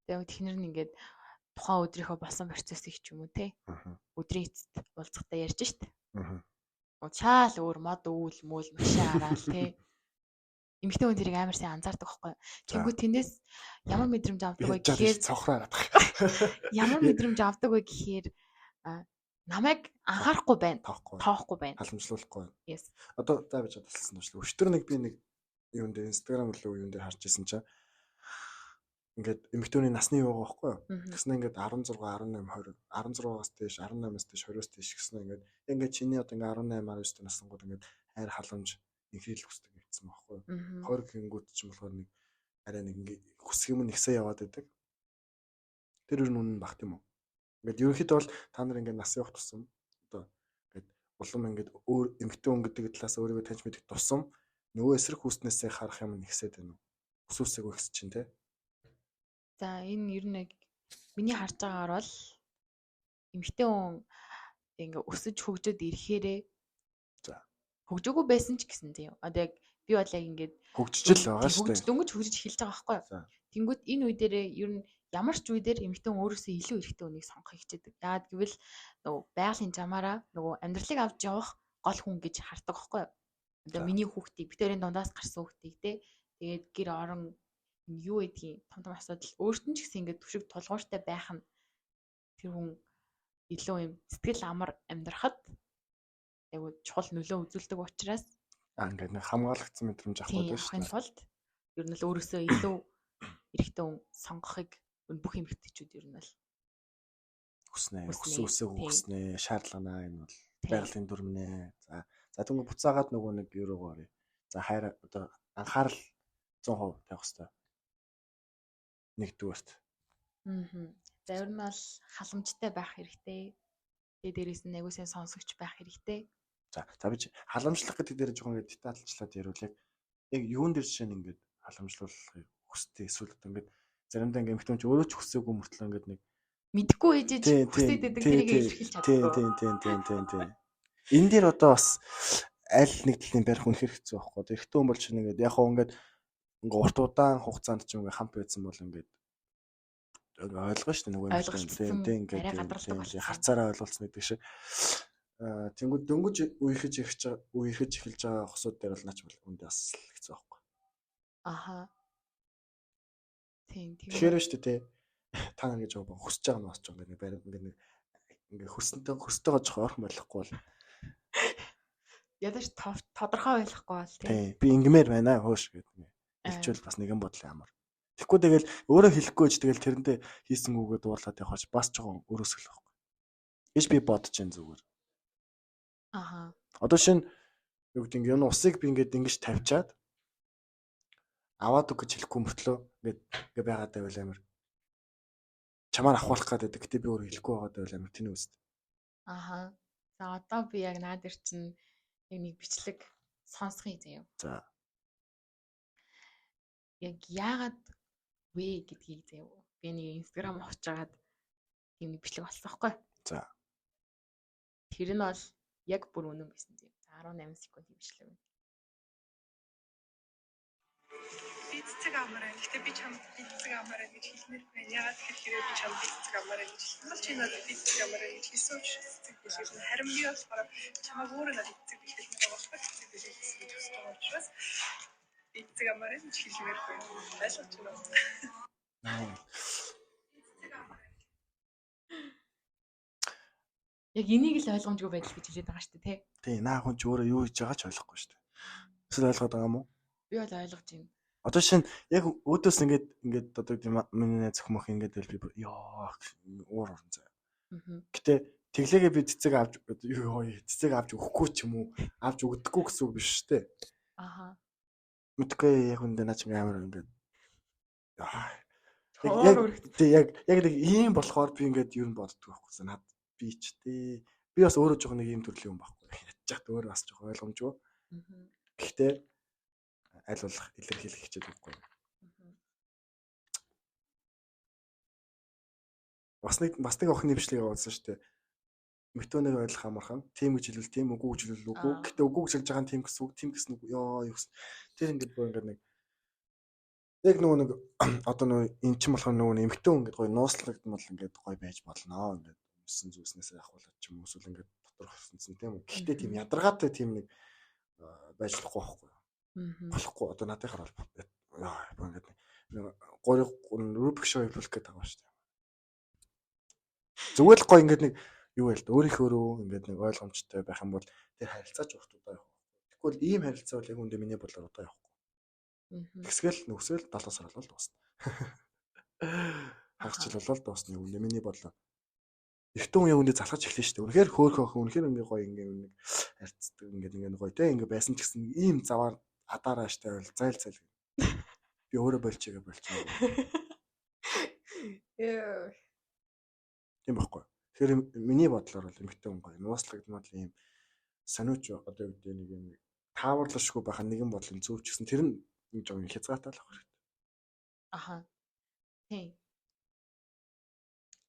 Тэгээд эхнэр нь ингээд тухайн өдрийнхөө болсон процессыг ч юм уу те өдрийн эцэст уулзахдаа ярьж штт. Шаал өөр мод өвөл мөл машин араал те. Эмэгтэй хүн тэрийг амар сайн анзаардаг байхгүй. Тэнгүү тэндээс ямар мэдрэмж авдаг вэ гэхээр цавхраа гарах. Ямар мэдрэмж авдаг вэ гэхээр намайг анхаарахгүй байна. Тоохгүй байна. Халамжлуулахгүй байна. Yes. Одоо за бич тасалсан шүү. Өчтөр нэг би нэг юун дээр Instagram руу юун дээр харж исэн чинь ингээд эмэгтэйний насны юу байгаа байхгүй юу? Тэгснэ ингээд 16, 18, 20, 16-аас дээш, 18-аас дээш, 20-оос дээш гэснэ ингээд ингээд чиний одоо ингээд 18, 19 насангууд ингээд хайр халамж инхрийл хүсдэг гэсэн байхгүй юу? 20 гингүүд ч юм болохоор нэг арай нэг ингээд хүсэх юм нэгсээ яваад байдаг. Тэр ер нь үнэн баг тийм үү? Ингээд ерөнхийдөө бол та нар ингээд нас явах тусам одоо ингээд улам ингээд өөр эмэгтэй хүн гэдэг талаас өөрийгөө таньж мэдэх тусам нөгөө эсрэг хүүснээсээ харах юм нэгсээд байна уу? Хүсүүсээг өгс чинь те. За энэ ер нь миний харж байгаагаар бол эмэгтэй хүн ингээ өсөж хөгжөөд ирэхээрээ за хөгжөөгүй байсан ч гэсэн тийм. Одоо яг би бол яг ингээд хөгжиж л байгаа шүү дээ. Дөнгөж хөгжиж эхэлж байгаа байхгүй юу? Тэнгүүд энэ үе дээрээ ер нь ямар ч үе дээр эмэгтэй хүн өөрөөсөө илүү эрэгтэй хүнийг сонгохыг хичээдэг. Яагаад гэвэл нөгөө байгалийн жамаараа нөгөө амьдралыг авч явах гол хүн гэж хардаг байхгүй юу? Одоо миний хүүхдийг бид хоёрын дундаас гарсан хүүхдийг те тэгээд гэр орон юу гэдгийг том том асуудал өөрт нь ч гэсэн ингээд түшиг тулгууртай байх нь тэр хүн илүү юм сэтгэл амар амьдрахад айгу чухал нөлөө үзүүлдэг учраас ингээд нэг хамгаалагдсан мэдрэмж авах гэдэг шүү дээ. Тулд ер нь л өөрөөсөө илүү эрэгтэй хүн сонгохыг бүх эмэгтэйчүүд ер нь л хүснэ. Хүссэн үсээг хүснэ. Шаардлаганаа энэ бол байгалийн дүрмнэ. За за тэгвэл буцаагаад нөгөө нэг юу руу оръё. За хайр одоо анхаарал 100% тавих хэрэгтэй. Нэгдүгээрт. За ер нь бол халамжтай байх хэрэгтэй. Тэгээ дээрээс нь айгуу сайн сонсогч байх хэрэгтэй. За за би халамжлах гэдэг дээр жоохон ингээд детальчлаад яриул яг яг юун дээр жишээ нь ингээд халамжлуулахыг хүсдэг эсвэл одоо ингээд заримдаа ингээд эмэгтэй хүн ч өөрөө ч хүсээгүй мөртлөө ингээд нэг мэдхгүй ээжэж хүсээд байдаг тэрийг илэрхийлж чадахгүй. Тийм. Энэ дээр одоо бас аль нэг талын барих үнэхэр хэцүү байхгүй. Одоо эрэгтэй хүн бол чинь ингээд яг хоо ингээд урт удаан хугацаанд ч ингээд хамт байсан бол ингээд ойлгоно шүү дээ нөгөө юм тийм ингээд харцаараа ойлголцсон гэдэг шиг. Тэнгүүд дөнгөж үерхэж эхэлж байгаа хосууд дээр бол наач бол үндэ бас хэцүү байхгүй. Аха. Тийм. Тэгэхээр шүү дээ та нар гэж хүсэж байгаа нь бас ч ингээд баримт ингээд нэг ингээд хөрсөнтэйгоо жоох ойрхон болохгүй бол ядаж тодорхой байхгүй бол тийм. Би ингэмээр байна хөөш гэдэг. Илчвэл бас нэгэн бодлын амар. Тэгэхгүй тэгэл өөрөө хэлэхгүй ч тэгэл тэрэндээ хийсэн үгээ дуурлаад явахаж бас жоохон өрөөсгөл байхгүй. Гэж би бодож байна зүгээр. Аха. Одоо шинэ юу гэдэг юм усыг би ингээд ингэж тавьчаад аваад үг гэж хэлэхгүй мөртлөө ингээд ингээ байгаад байвал амар чамаар авахулах гэдэг. Гэтэ би өөрөө хэлэхгүй байгаад байвал амар тэнэ үст. Аха. За одоо би яг наад дээр чинь яг нэг бичлэг сонсхий заяа. За. Яг яагаад вэ гэдгийг заяа. Би нэг Instagram авч агаад тийм нэг бичлэг олсон байхгүй. За. Тэр нь бол яг бүр үнэн байсан заяа. За 18 секунд бичлэг байна. Би цэцэг амаар байна. Гэтэ би чамд би цэцэг амаар байна гэж хэлмээр байна. Яагаад гэхээр би чамд би цэцэг амаар байна гэж хэлсэн бол чи надад би цэцэг амаар байна гэж хэлсэн учраас цэцэг бэлгэлнэ. Харин би болохоор чамайг өөрөө надад цэцэг бэлгэлмээр байгаа болохоор цэцэг бэлгэлсэн гэж хүсэж байгаа учраас би цэцэг амаар байна гэж хэлмээр байна. Ойлгож байна уу? Яг энийг л ойлгомжгүй байдал гэж хэлээд байгаа шүү дээ, тэ? Тийм, наа хүн ч өөрөө юу хийж байгаа ч ойлгохгүй шүү дээ. Эсвэл ойлгоод байгаа юм уу? Би бол ойлгож байна. Одоо шинэ яг өөдөөс ингээд ингээд одоо миний найз өхмөх ингээд байл би ёо уур орон заяа. Гэтэ тэглээгээ би цэцэг авч ёо цэцэг авч өгөхгүй ч юм уу авч өгдөггүй гэсэн үг биш шүү дээ. Аха. Мэдгүй яг үндэ наа чи амар ингээд яг яг нэг ийм болохоор би ингээд ер нь боддог байхгүй. Над би ч тий. Би бас өөрөө жоохон нэг ийм төрлийн юм байхгүй. Ядчихад өөрөө бас жоохон ойлгомжгүй. Гэхдээ аль болох илэрхийлэх хичээдэг байхгүй. Бас нэг охины бичлэг явуулсан шүү дээ. Эмэгтэйнийг ойлгох амархан. Тийм гэж хэлвэл тийм, үгүй гэж хэлвэл үгүй. Гэтэ үгүй гэж хэлж байгаа нь тийм гэсэн үг, тийм гэсэн үг. Йоо юу гэсэн. Тэр ингээд бүр ингээд нэг яг нөгөө нэг одоо нөгөө эн чинь болохоор нөгөө эмэгтэй хүн ингээд гоё нууцлагдмал ингээд гоё байж болно. Ингээд өмсөн зүйлснээсээ ахуулаад ч юм уу эсвэл ингээд дотор хөсөнсөн тийм үү. Гэхдээ тийм ядаргаатай тийм нэг байж болохгүй байхгүй. Болохгүй одоо надынхаар бол ингээд нэг 3 Рубик шоу явуулах гээд байгаа шүү дээ. Зүгээр л гоё ингээд нэг юу байл өөрийнхөө өөрөө ингээд нэг ойлгомжтой байх юм бол тэр харилцаач урт удаа явах. Тэгвэл ийм харилцаа бол яг үндэ миний бодлоор удаа явахгүй. Тэгсгээл нүгсгээл 7 сар болол дуусна. Хагас жил болол дуусна. Үндэ миний бодлоор. Эртэн хүн яг үндэ залхаж эхлэн шүү дээ. Үнэхээр хөөхөн охин үнэхээр ингээ гоё ингээ нэг харьцдаг ингээ ингээ гоё те ингээ байсан ч гэсэн ийм заваар адаараа штэ бол зайл зайл. Би өөрөө болчихъя болчихно. Яа. Тийм байхгүй. Тэгэхээр миний бодлоор бол эмэгтэй хүн гоё. Нууцлагдмал ийм сониуч одоо юу гэдэг нэг юм тааварлашгүй байх нэгэн бодлын зөв ч гэсэн тэр нь нэг жоохон хязгаартай л байх хэрэгтэй. Аха. Тийм.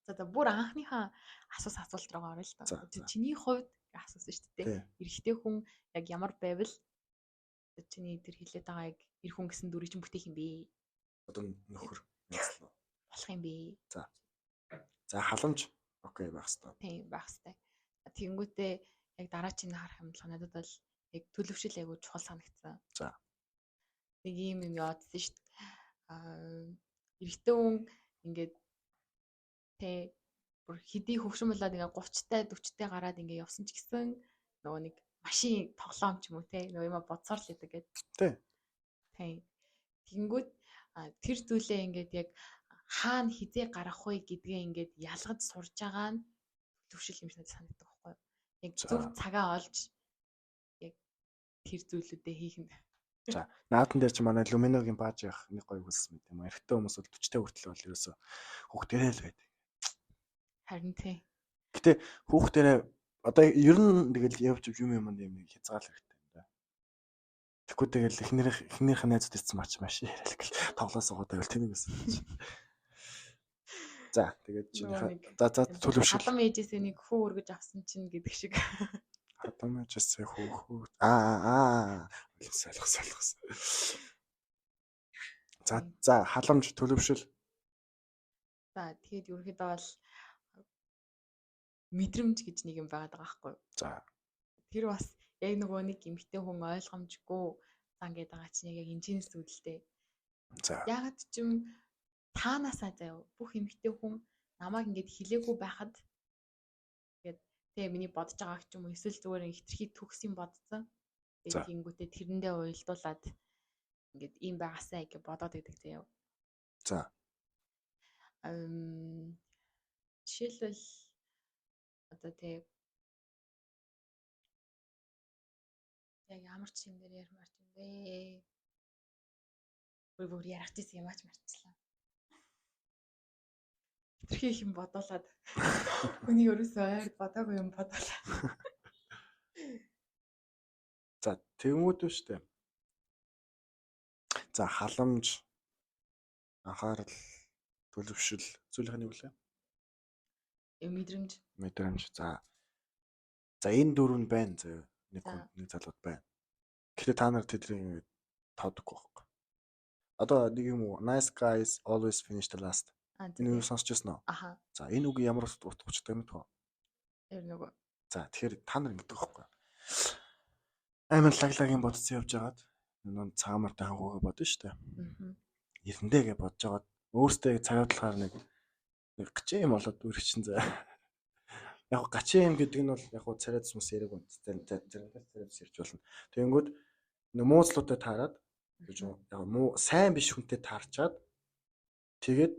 За бүр анхныхаа асуусан асуулт руу орё л доо. Чиний хувьд асуусан шүү дээ. Эрэгтэй хүн яг ямар байвал чиний тэр хэлээд байгаа яг эр хүн гэсэн дүрийг чинь бүтээх юм бэ? Одоо нөхөр янзлаа. Болох юм бэ? За. За халамж окей байх хэвээр. Тийм байх хэвээр. Тэнгүүтээ яг дараачийн харах юм бол надад бол яг төлөвшил айгуу чухал санагдсан. За. Нэг юм юм яваадсан шүү дээ. Аа эрэгтэй хүн ингээд тэ бүр хэдий хөвшин болоод ингээ 30-тай 40-тай гараад ингээ явсан ч гэсэн нөгөө нэг машин тоглоом ч юм уу те нөгөө юма бодсоор л идэг гэдэг. Тий. Тийм. Тэнгүүд тэр зүйлээ ингээд яг хаана хизээ гарах вэ гэдгээ ингээд ялгаж сурж байгаа нь төлөвшил юм шиг надад санагддаг байхгүй юу? Яг зөв цагаа олж яг тэр зүйлүүдээ хийх нь. За, наадхан дээр чи манай Люминогийн бааж явах нэг гоё хүссэн мэт юм. Эрэгтэй хүмүүс бол 40-тай хүртэл бол ерөөсөө хүүхдэрээ л байдаг. Харин тий. Гэтэ хүүхдэрээ одоо ер нь тэгэл явж юм юм юм нэг хязгаарлах хэрэгтэй юм да. Тэгэхгүй тэгэл эхнэрийнх нь найзууд ирсэн мач маш яриад гэл тоглоо суугаад байвал тэнэг гэсэн чинь. За тэгээд чинийхээ за за төлөвшил. Хадам ээжээсээ нэг хүү өргөж авсан чинь гэдэг шиг. Хадам ээжээсээ хүү аа ойлгос. За за халамж төлөвшил. За тэгээд ерөнхийдөө бол мэдрэмж гэж нэг юм байгаад байгаа байхгүй юу? За. Тэр бас яг нөгөө нэг эмэгтэй хүн ойлгомжгүй зан гэдэг байгаа чинь яг энэчнээс үүдэлтэй. За. Яагаад ч юм таанаасаа заяа бүх эмэгтэй хүн намайг ингээд хилээгүй байхад ингээд тэ миний бодож байгааг ч юм уу эсвэл зүгээр хитрхи төгс юм бодсон. Тэгээд тэнгүүтээ тэрэндээ уялдуулаад ингээд ийм байгаасаа гэж бодоод байдаг заяа. За. Жишээлбэл одоо тэг яг ямар ч юм дээр ярмаар юм бэ? Бүр ярих гэсэн юм аач мартчихлаа. Хитрхи их юм бодоолаад хүний ерөөсөө ойр бодоогүй юм бодоолаа. За тэгмүүд үү штэ. За халамж, анхаарал, төлөвшил зүйлийнх нь юу лээ? Мэдрэмж. Мэдрэмж. За. За энэ дөрөв нь байна заяа. Нэг хүн нэг залууд байна. Гэхдээ та нар тэднийг ингээд тоодохгүй байхгүй. Одоо нэг юм уу? Nice guys always finish the last. Энэ үг сонсч байсан уу? Аха. За энэ үг ямар утга учиртай юм бэ? Тэр нөгөө. За тэгэхээр та нар ингэдэг байхгүй. Амар лаглагийн бодцсон явж байгаад нөө цагаамартай хангуугаа бодно шүү дээ. Аа. Эрэндээ гэж бодож байгаад өөртөө цагаатлахаар нэг гачин юм болоод үргэлжчин заа. Яг гачин юм гэдэг нь бол яг царай зүс яриаг үн. Заримдаа царай зүс ярьж болно. Тэгэнгүүт нөө мууцлуудаа таарад гэж яг муу сайн биш хүнтэй таарчаад тэгээд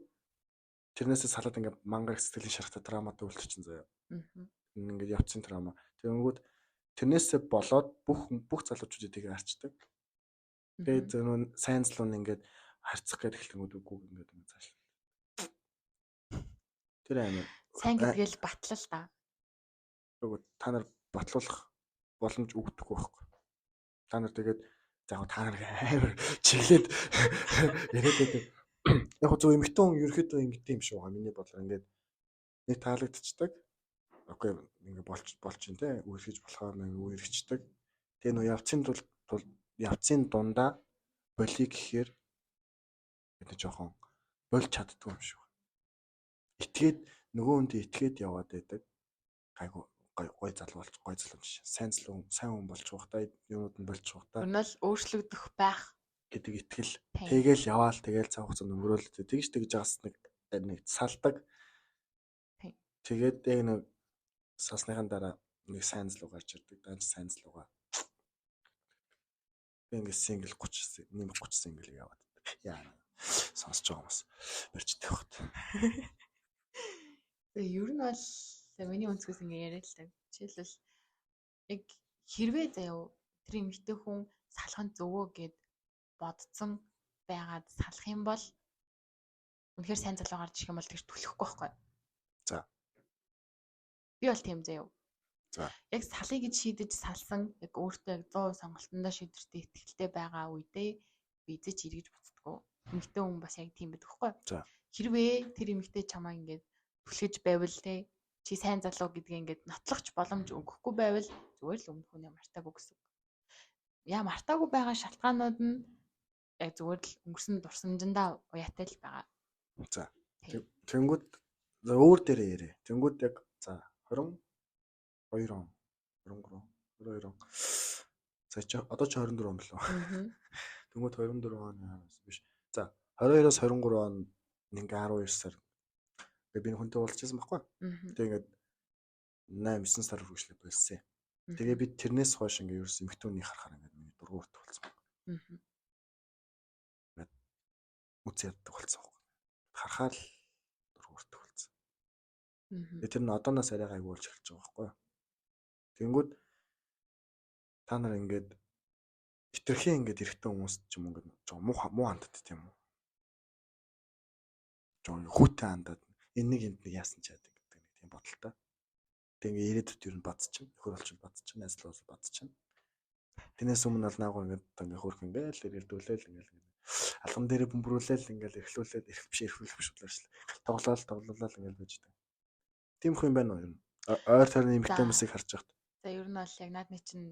тэрнээсээ салаад ингээ мангар сэтгэлийн шарахтай драматай үлдчихэн заяа. Аа. Ингээд явцсан драма. Тэгэнгүүт тэрнээсээ болоод бүх залуучуудыг тийг арчдаг. Тэгээд нөө сайн залуу нь ингээд харьцах гээд эхлэнгүүд үгүй ингээд ингээд цааш. Тэр амар сайн гэдгээл батлал та. Үгүй та нар батлуулах боломж өгдөггүй байхгүй. Та нар тэгээд за яг та нар амар чиглээд яриад байдаг. Яг зөв эмэгтэй хүн ерөөхдөө ингэдэг юм шиг байгаа миний бодлоор ингээд нэг таалагдчихдаг. Окей ингээ болж чинь те үерхэж болохоор нэг үерхчдэг. Тэгээ нөө явцын тул явцын дундаа болиг гэхээр гэдэг жоохон болж чаддгүй юм шиг. Итгээд нөгөө хүндээ итгээд яваад байдаг. Гайгүй гой залуу болж гой залуу биш. Сайн залуу сайн хүн болж байгаа та юмуд нь болж байгаа та. Өнөөл өөрчлөгдөх байх гэдэг итгэл. Тэгээл яваал тэгээл цаг хугацаанд өнгөрөөл тэгж тэгж байгаас нэг салдаг. Тэгээд яг нэг салсныхаа дараа нэг сайн залуу гарч ирдэг. Данч сайн залуугаа. Би ингээд сингл 30 нэмэх 30 сингл яваад. Яа. Сонсож байгаа хүмүүс барьж идэх багт. Тэгээ ер нь бол миний өнцгөөс ингээ яриад л та. Жишээлбэл яг хэрвээ заяа тэр эмэгтэй хүн салах нь зөв үү гэд бодцсон байгаад салах юм бол үнэхээр сайн залуу гарч ирэх юм бол тэгж түлхэхгүй байхгүй. За. Би бол тийм заяа. За. Яг салъя гэж шийдэж салсан, яг өөртөө яг 100% сонголтондоо шийдвэртэй итгэлтэй байгаа үедээ би эзэж эргэж буцдаггүй. Эмэгтэй хүн бас яг тийм байдаг хгүй. За. Хэрвээ тэр эмэгтэй чамаа ингээд түлхэж байвал те чи сайн залуу гэдгээ ингээд нотлохч боломж өгөхгүй байвал зүгээр л өмнөх хүнээ мартаагүй гэсэн үг. Яа мартаагүй байгаа шалтгаанууд нь яг зүгээр л өнгөрсөн дурсамжиндаа уяатай л байгаа. За. Тийм. Тэнгүүд за өөр дээрээ яриа. Тэнгүүд яг за 22 он 23 22 он. За чи одоо чи 24 он болов. Тэнгүүд 24 он биш. За 22-оос 23 он ингээ 12 сар ингээ би хүнтэй уулзчихсан байхгүй. Тэгээ ингээд 8 9 сар үргэлжлээ болсон. Тэгээ би тэрнээс хойш ингээ ерөөс эмэгтэй хүний харахаар ингээ миний дургу өртөх болсон. Ингээд үз яддаг болсон байхгүй. Харахаар л дургу өртөх болсон. Тэгээ тэр нь одооноос арай гайгүй болж эхэлж байгаа байхгүй. Тэнгүүд та нар ингээд хитрхи ингээд эрэгтэй хүмүүс ч юм ингээд жоо муу муу ханддаг тийм үү? Жоо хүүтэй хандаад энэ нэг энд нэг яасан ч яадаг гэдэг нэг тийм бодолтой. Тэг ингээд ирээдүйд ер нь бадчихна, нөхөр болчихвол бадчихна, найз бол бадчихна. Тэрнээс өмнө бол наагур ингээд ингээд хөөрх ингээл эргэлдүүлээл ингээл алган дээрээ бөмбөрүүлээл ингээл эрхлүүлээд эрх биш эрхлүүлэх биш болоо. Тоглоал тоглолол ингээл байж таа. Тийм хүн юм байна уу ер нь? Ойр тойрны эмэгтэй хүмүүсийг харж байхад. За ер нь бол яг наадны чинь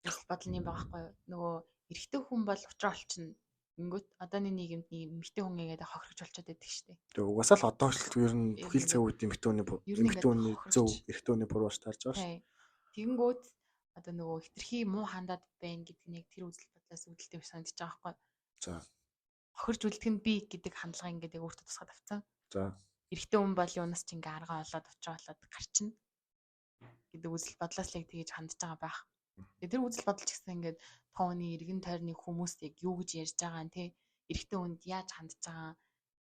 үзэл бодол юм байгаа байхгүй юу? Нөгөө эрэгтэй хүн бол учраа олчихно. Ингүүт одооны нийгэмд нэг эмэгтэй хүн ингээд хохирогч болчиход байдаг шүү дээ. Тэгээ угаасаа л одоо хүртэл ер нь бүхий л цаг үед эмэгтэй хүний эмэгтэй хүний зөв эрэгтэй хүний буруу болж таарж байгаа шүү. Тэгэнгүүт одоо нөгөө хитрхи муу хандаад байна гэдэг нь яг тэр үзэл бодлоос үүдэлтэй биш санагдаж байгаа байхгүй юу? За. Хохирч үлдэх нь би гэдэг хандлага ингээд яг өөртөө тусгаад авцсан. За. Эрэгтэй хүн бол юунаас ч ингээ аргаа олоод учраа олоод гарчна гэдэг үзэл бодлоос л яг тэгэж хандж байгаа байх. Тэгээ тэр үзэл бодол ч гэсэн ингээд тооны эргэн тойрны хүмүүс яг юу гэж ярьж байгаа нь те эрэгтэй хүнд яаж хандж байгаа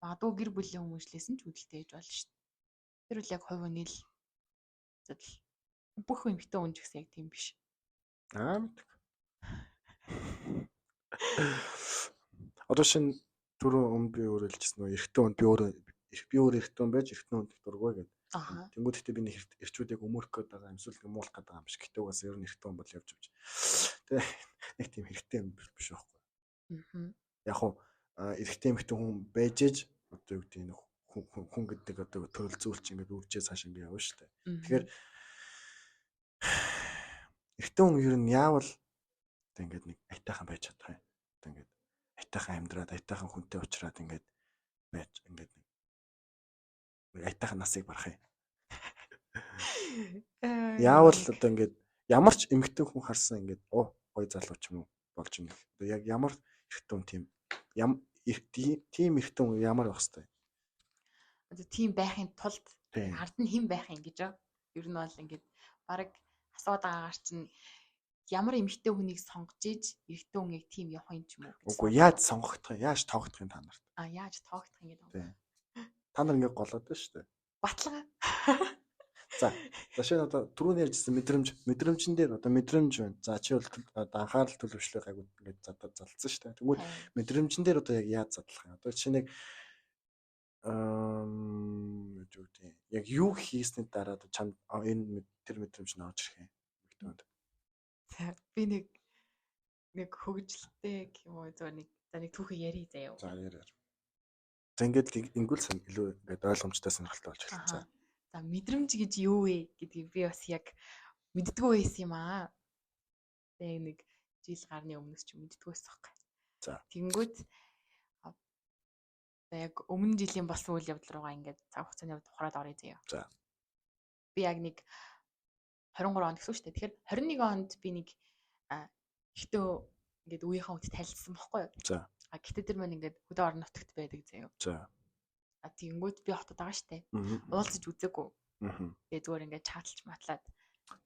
магадгүй гэр бүлийн хүмүүжлээс нь ч үүдэлтэй байж болно шүү дээ. Тэр бол яг хувь хүний л асуудал. Бүх эмэгтэй хүн ч гэсэн яг тийм биш. Аа мэддэг. Одоо шинэ түрүү өмнө би өөрөө хэлчихсэн нөө эрэгтэй хүн би өөрөө би өөр эрэгтэй хүн байж эрэгтэй хүнд дургүй гэдэг. Тэнгүүд гэхдээ би нэг эрчүүдийг өмөрөх гээд байгаа юм эсвэл нэг муулах гээд байгаа юм шиг. Гэтэ угаасаа ер нь эрэгтэй хүн бол явж явж. Тэ нэг тийм хэрэгтэй юм биш байхгүй. Яг хуу эрэгтэй эмэгтэй хүн байж ээж одоо юу гэдэг нь хүн гэдэг одоо төрөл зүйл чинь ингээд үржээ цааш ингээд явна шүү дээ. Тэгэхээр эрэгтэй хүн ер нь яавал одоо ингээд нэг айтайхан байж чадах юм. Одоо ингээд айтайхан амьдраад айтайхан хүнтэй уулзраад ингээд байж ингээд нэг айтайхан насыг барах юм. Яавал одоо ингээд ямар ч эмэгтэй хүн харсан ингээд оо гоё залуу ч юм уу болж юм. Одоо яг ямар эрэгтэй хүн тийм тийм эрэгтэй хүн ямар байх хэвтэй. Одоо тийм байхын тулд ард нь хэн байх юм гэж. Ер нь бол ингээд баг асууад байгаагаар чинь ямар эмэгтэй хүнийг сонгож иж эрэгтэй хүн яг тийм явах юм ч юм уу гэж. Үгүй яаж сонгогдох юм, яаж тоогдох юм та нарт? А яаж тоогдох юм гэдэг. Тийм. Та нар ингээд голоод байна шүү дээ. Баталгаа. За, жишээ нь одоо түрүүний ярьжсэн мэдрэмж, мэдрэмжэн дээр одоо мэдрэмж байна. За чи бол одоо анхаарал төлөвшлөө гайгүй ингээд залцсан шүү дээ. Тэгвэл мэдрэмжэн дээр одоо яг яаж задлах юм? Одоо жишээ нэг юу гэдэг яг юу хийсний дараа одоо чамд энэ тэр мэдрэмж нь орж ирэх юм. Эмэгтэй хүнд. За би нэг хөгжилтэй гэх юм уу зүгээр нэг за нэг түүхий ярий заяа. За яриа. За ингээд ингүүл илүү ингээд ойлгомжтой сонирхолтой болж эхэлсэн. За мэдрэмж гэж юу вэ гэдгийг би бас яг мэддэггүй байсан юм аа. Тэгээ нэг жил гарны өмнөөс ч мэддэггүй байсан байхгүй. За. Тэгэнгүүт за яг өмнө жилийн болсон үйл явдал руугаа ингээд цаг хугацааны хувьд ухраад оръё заяа. За. Би яг нэг 23 онд гэсэн үг шүү дээ. Тэгэхээр 21 онд би нэг ихтөө ингээд үеийнхээ хүнд танилцсан байхгүй юу? За. А гэтээ тэр маань ингээд хөдөө орон нутагт байдаг заяа. За. А тэгэнгүүт би хотод байгаа штэ. Уулзаж үзээгүй. Тэгээ зүгээр ингээд чаталж матлаад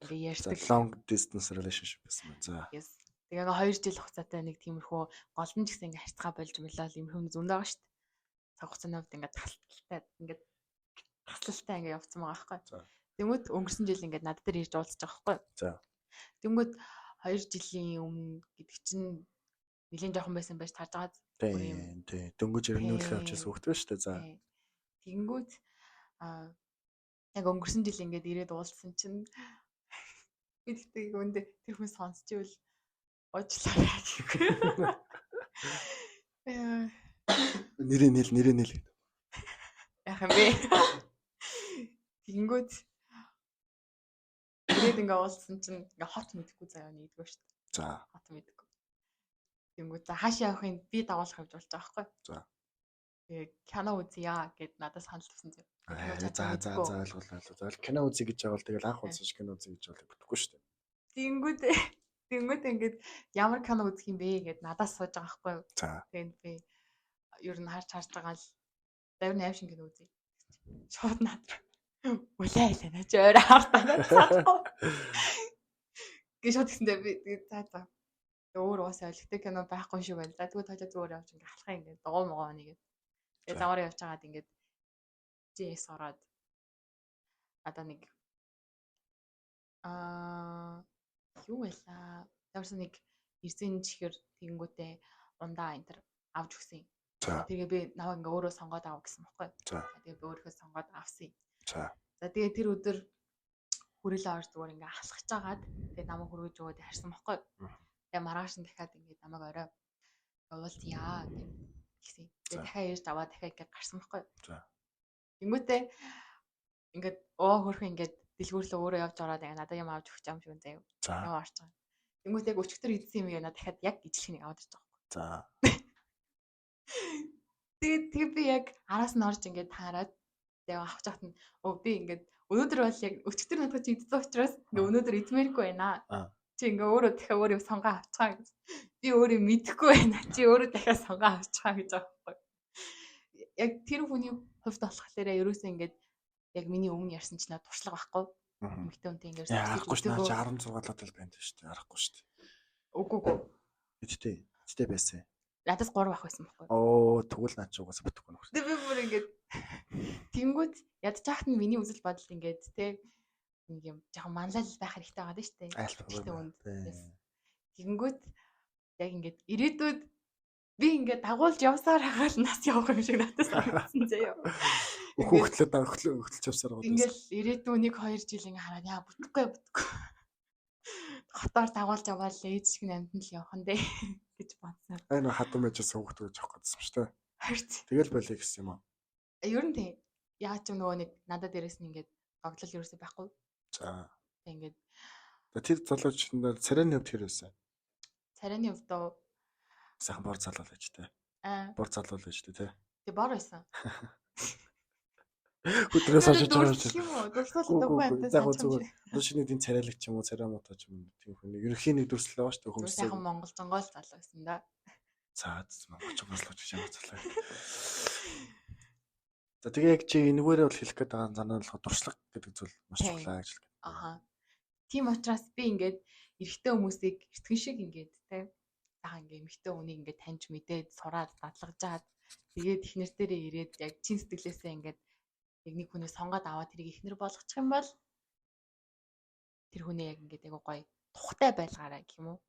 ингээд ярьдаг. Long distance relationship байсан байна. За. Yes. Тэгээ ингээд 2 жил хугацаатай нэг тиймэрхүү голдон ч гэсэн ингээд харьцгаа болж мөлөөл иймэрхүү зөндөө байгаа штэ. Цаг хугацааны хувьд ингээд тасалтай ингээд таслалтай ингээд явцсан байгаа байхгүй. За. Тэнгүүт өнгөрсөн жил ингээд над дээр ирж уулзаж байгаа байхгүй. За. Тэнгүүт 2 жилийн өмнө гэдэг чинь нэлийн жоохон байсан байж таарж байгаа. Тийм, тийм. Дөнгөж ирнүүлэх авч ирсэн хүүхэд байна шүү дээ. За. Тэгэнгүүт Яг өнгөрсөн жил ингээд ирээд уулзсан чинь би тэгтээ өндө тэр хүн сонсч ивэл уучлаарай гэхгүй. Нэрээ нэл, нэрээ нэл. Яах юм бэ? Тэгэнгүүт ирээд ингээ уулзсан чинь ингээ хот мэдэхгүй заяа нэгдүгээр шүү дээ. За. Хот мэдэхгүй. Тэгэнгүүт за хаашаа явахын би дагуулах явж болж байгаа байхгүй. За. Тэгээ кино үзье гэд надад санал тавьсан заяа. За за за ойлголоо. За кино үзье гэж явал тэгэл анх уулзсан шиг кино үзье гэж явал бүтэхгүй шүү дээ. Тэгэнгүүт ингээд ямар кино үзэх юм бэ гэд надаас сууж байгаа байхгүй юу. За. Тэгээд би ер нь харж байгаа л завин аим шиг кино үзье. Шууд над руу. Үлээ илээ наа чи ойр хартаа цаахгүй. Гэ шууд гэсэндээ би тэгээд за за. Өөр уусаа ойлгохтой кино байхгүй шүү байна. За тэгвэл тоожоо зүгээр явж ингээ халахын ингээ дугуй могоо нэгээд. Тэгээд заваар явж байгаад ингээд JS ороод одоо нэг юу байлаа. Тэрсэн нэг эрзэн чихэр тэгэнгүүтээ ундаа энэ төр авч өгсөн. Тэгээ би намайг ингээ өөрөө сонгоод ав гэсэн баггүй. Тэгээ би өөрийнхөө сонгоод авсан. За тэгээ тэр өдөр хүрээлээ орж зүгээр ингээ алхаж агаад тэгээ намайг хүргэж өгөөд харсан баггүй. Тэгээ маргааш нь дахиад ингээ намайг орой уулзъя гэх гэсэн. Тэгээ дахиад ирж аваад дахиад ингээ гарсан баггүй. Тэнгүүтээ ингээд хөрхөн ингээд дэлгүүрлөө өөрөө явж ороод ингээ надад юм авч өгч юм шиг заяа. Яа орж байгаа. Тэнгүүтээ яг өчигдөр идсэн юм яа дахиад яг ижлэх нэг аваад ирж байгаа байхгүй. За. Тэгээд би яг араас нь орж ингээд таарад тэгээ авч яхад нь би ингээд өнөөдөр бол яг өчигдөр надад чи идсэн учраас ингээ өнөөдөр идмээргүй байна. Чи ингээ өөрөө дахиад өөр юм сонгоо авчихаа гэж. Би өөрөө мэдэхгүй байна. Чи өөрөө дахиад сонгоо авчихаа гэж байгаа байхгүй. Яг тэр хүний хувьд болохоор ерөөсөө ингээд яг миний өмнө ярьсан чинь туршлага байхгүй. Эмэгтэй хүнтэй ингээд аргагүй шүү дээ. 16 лаад л байна шүү дээ. Аргагүй шүү дээ. Үгүй үгүй. Эдтэй байсан. Надаас 3 ах байсан байхгүй. Оо тэгвэл над чи угаасаа бүтэхгүй нөхөр. Тэгээ би бүр ингээд тэнгүүд ядчихт нь миний үзэл бодол ингээд те нэг юм жоохон манлал байх хэрэгтэй байгаа шүү дээ. Эмэгтэй хүнд. Тэнгүүд яг ингээд ирээдүйд би ингээд дагуулж явсаар хагаал нас явах юм шиг надад санагдсан заяа. Хөөхтлөө хөөхтлөж явсаар байгаа. Ингээл ирээдүйн 1 2 жил ингээ хараад яа бүтэхгүй. Хотоор дагуулж яваал ээж шиг амьд нь л явах нь дээ гэж бодсон. Ай нөө хадам байжсэн хөөхт гэж явах гэсэн юм шүү дээ. Харин тэгэл болъё гэсэн юм аа. Ер нь тийм. Яа ч юм нөгөө нэг надад дээрээс нь ингээд догтлол ерөөсөө байхгүй. За. Тэг ингээд тэр залууч царайны хувьд хэр байсан? Царайны хувьд оо сайхан бор залуу л байж тээ. Бор залуу л байж тээ тий. Тэг бор байсан. Өдрөөс хойш байгаа юм уу? Дурсуул даггүй амтаа. За зүгээр. Одоо шинэ үеийн царайлагч юм уу, царай муутай ч юм уу тийм хүн. Ерөнхийн нэг дүрслэл байгаа шүү дээ хүмүүс. Сайхан монгол жонгоол залуу байсан да. За монголчонгоол гэж ямар залуу. За тэгээ яг чи энэгээрээ бол хэлэх гээд байгаа санаа нь болохоор туршлага гэдэг зүйл маш чухал гэж хэлэх. Аха. Тийм учраас би ингээд эрэгтэй хүмүүсийг эртгэн шиг ингээд те сайхан ингээд эмэгтэй хүнийг ингээд таньж мэдээд сураад дадлагжаад тэгээд эхнэр дээрээ ирээд яг чин сэтгэлээсээ ингээд яг нэг хүнийг сонгоод аваад тэрийг эхнэр болгочих юм бол тэр хүнээ яг ингээд айгуу гоё тухтай байлгаарай гэх юм уу.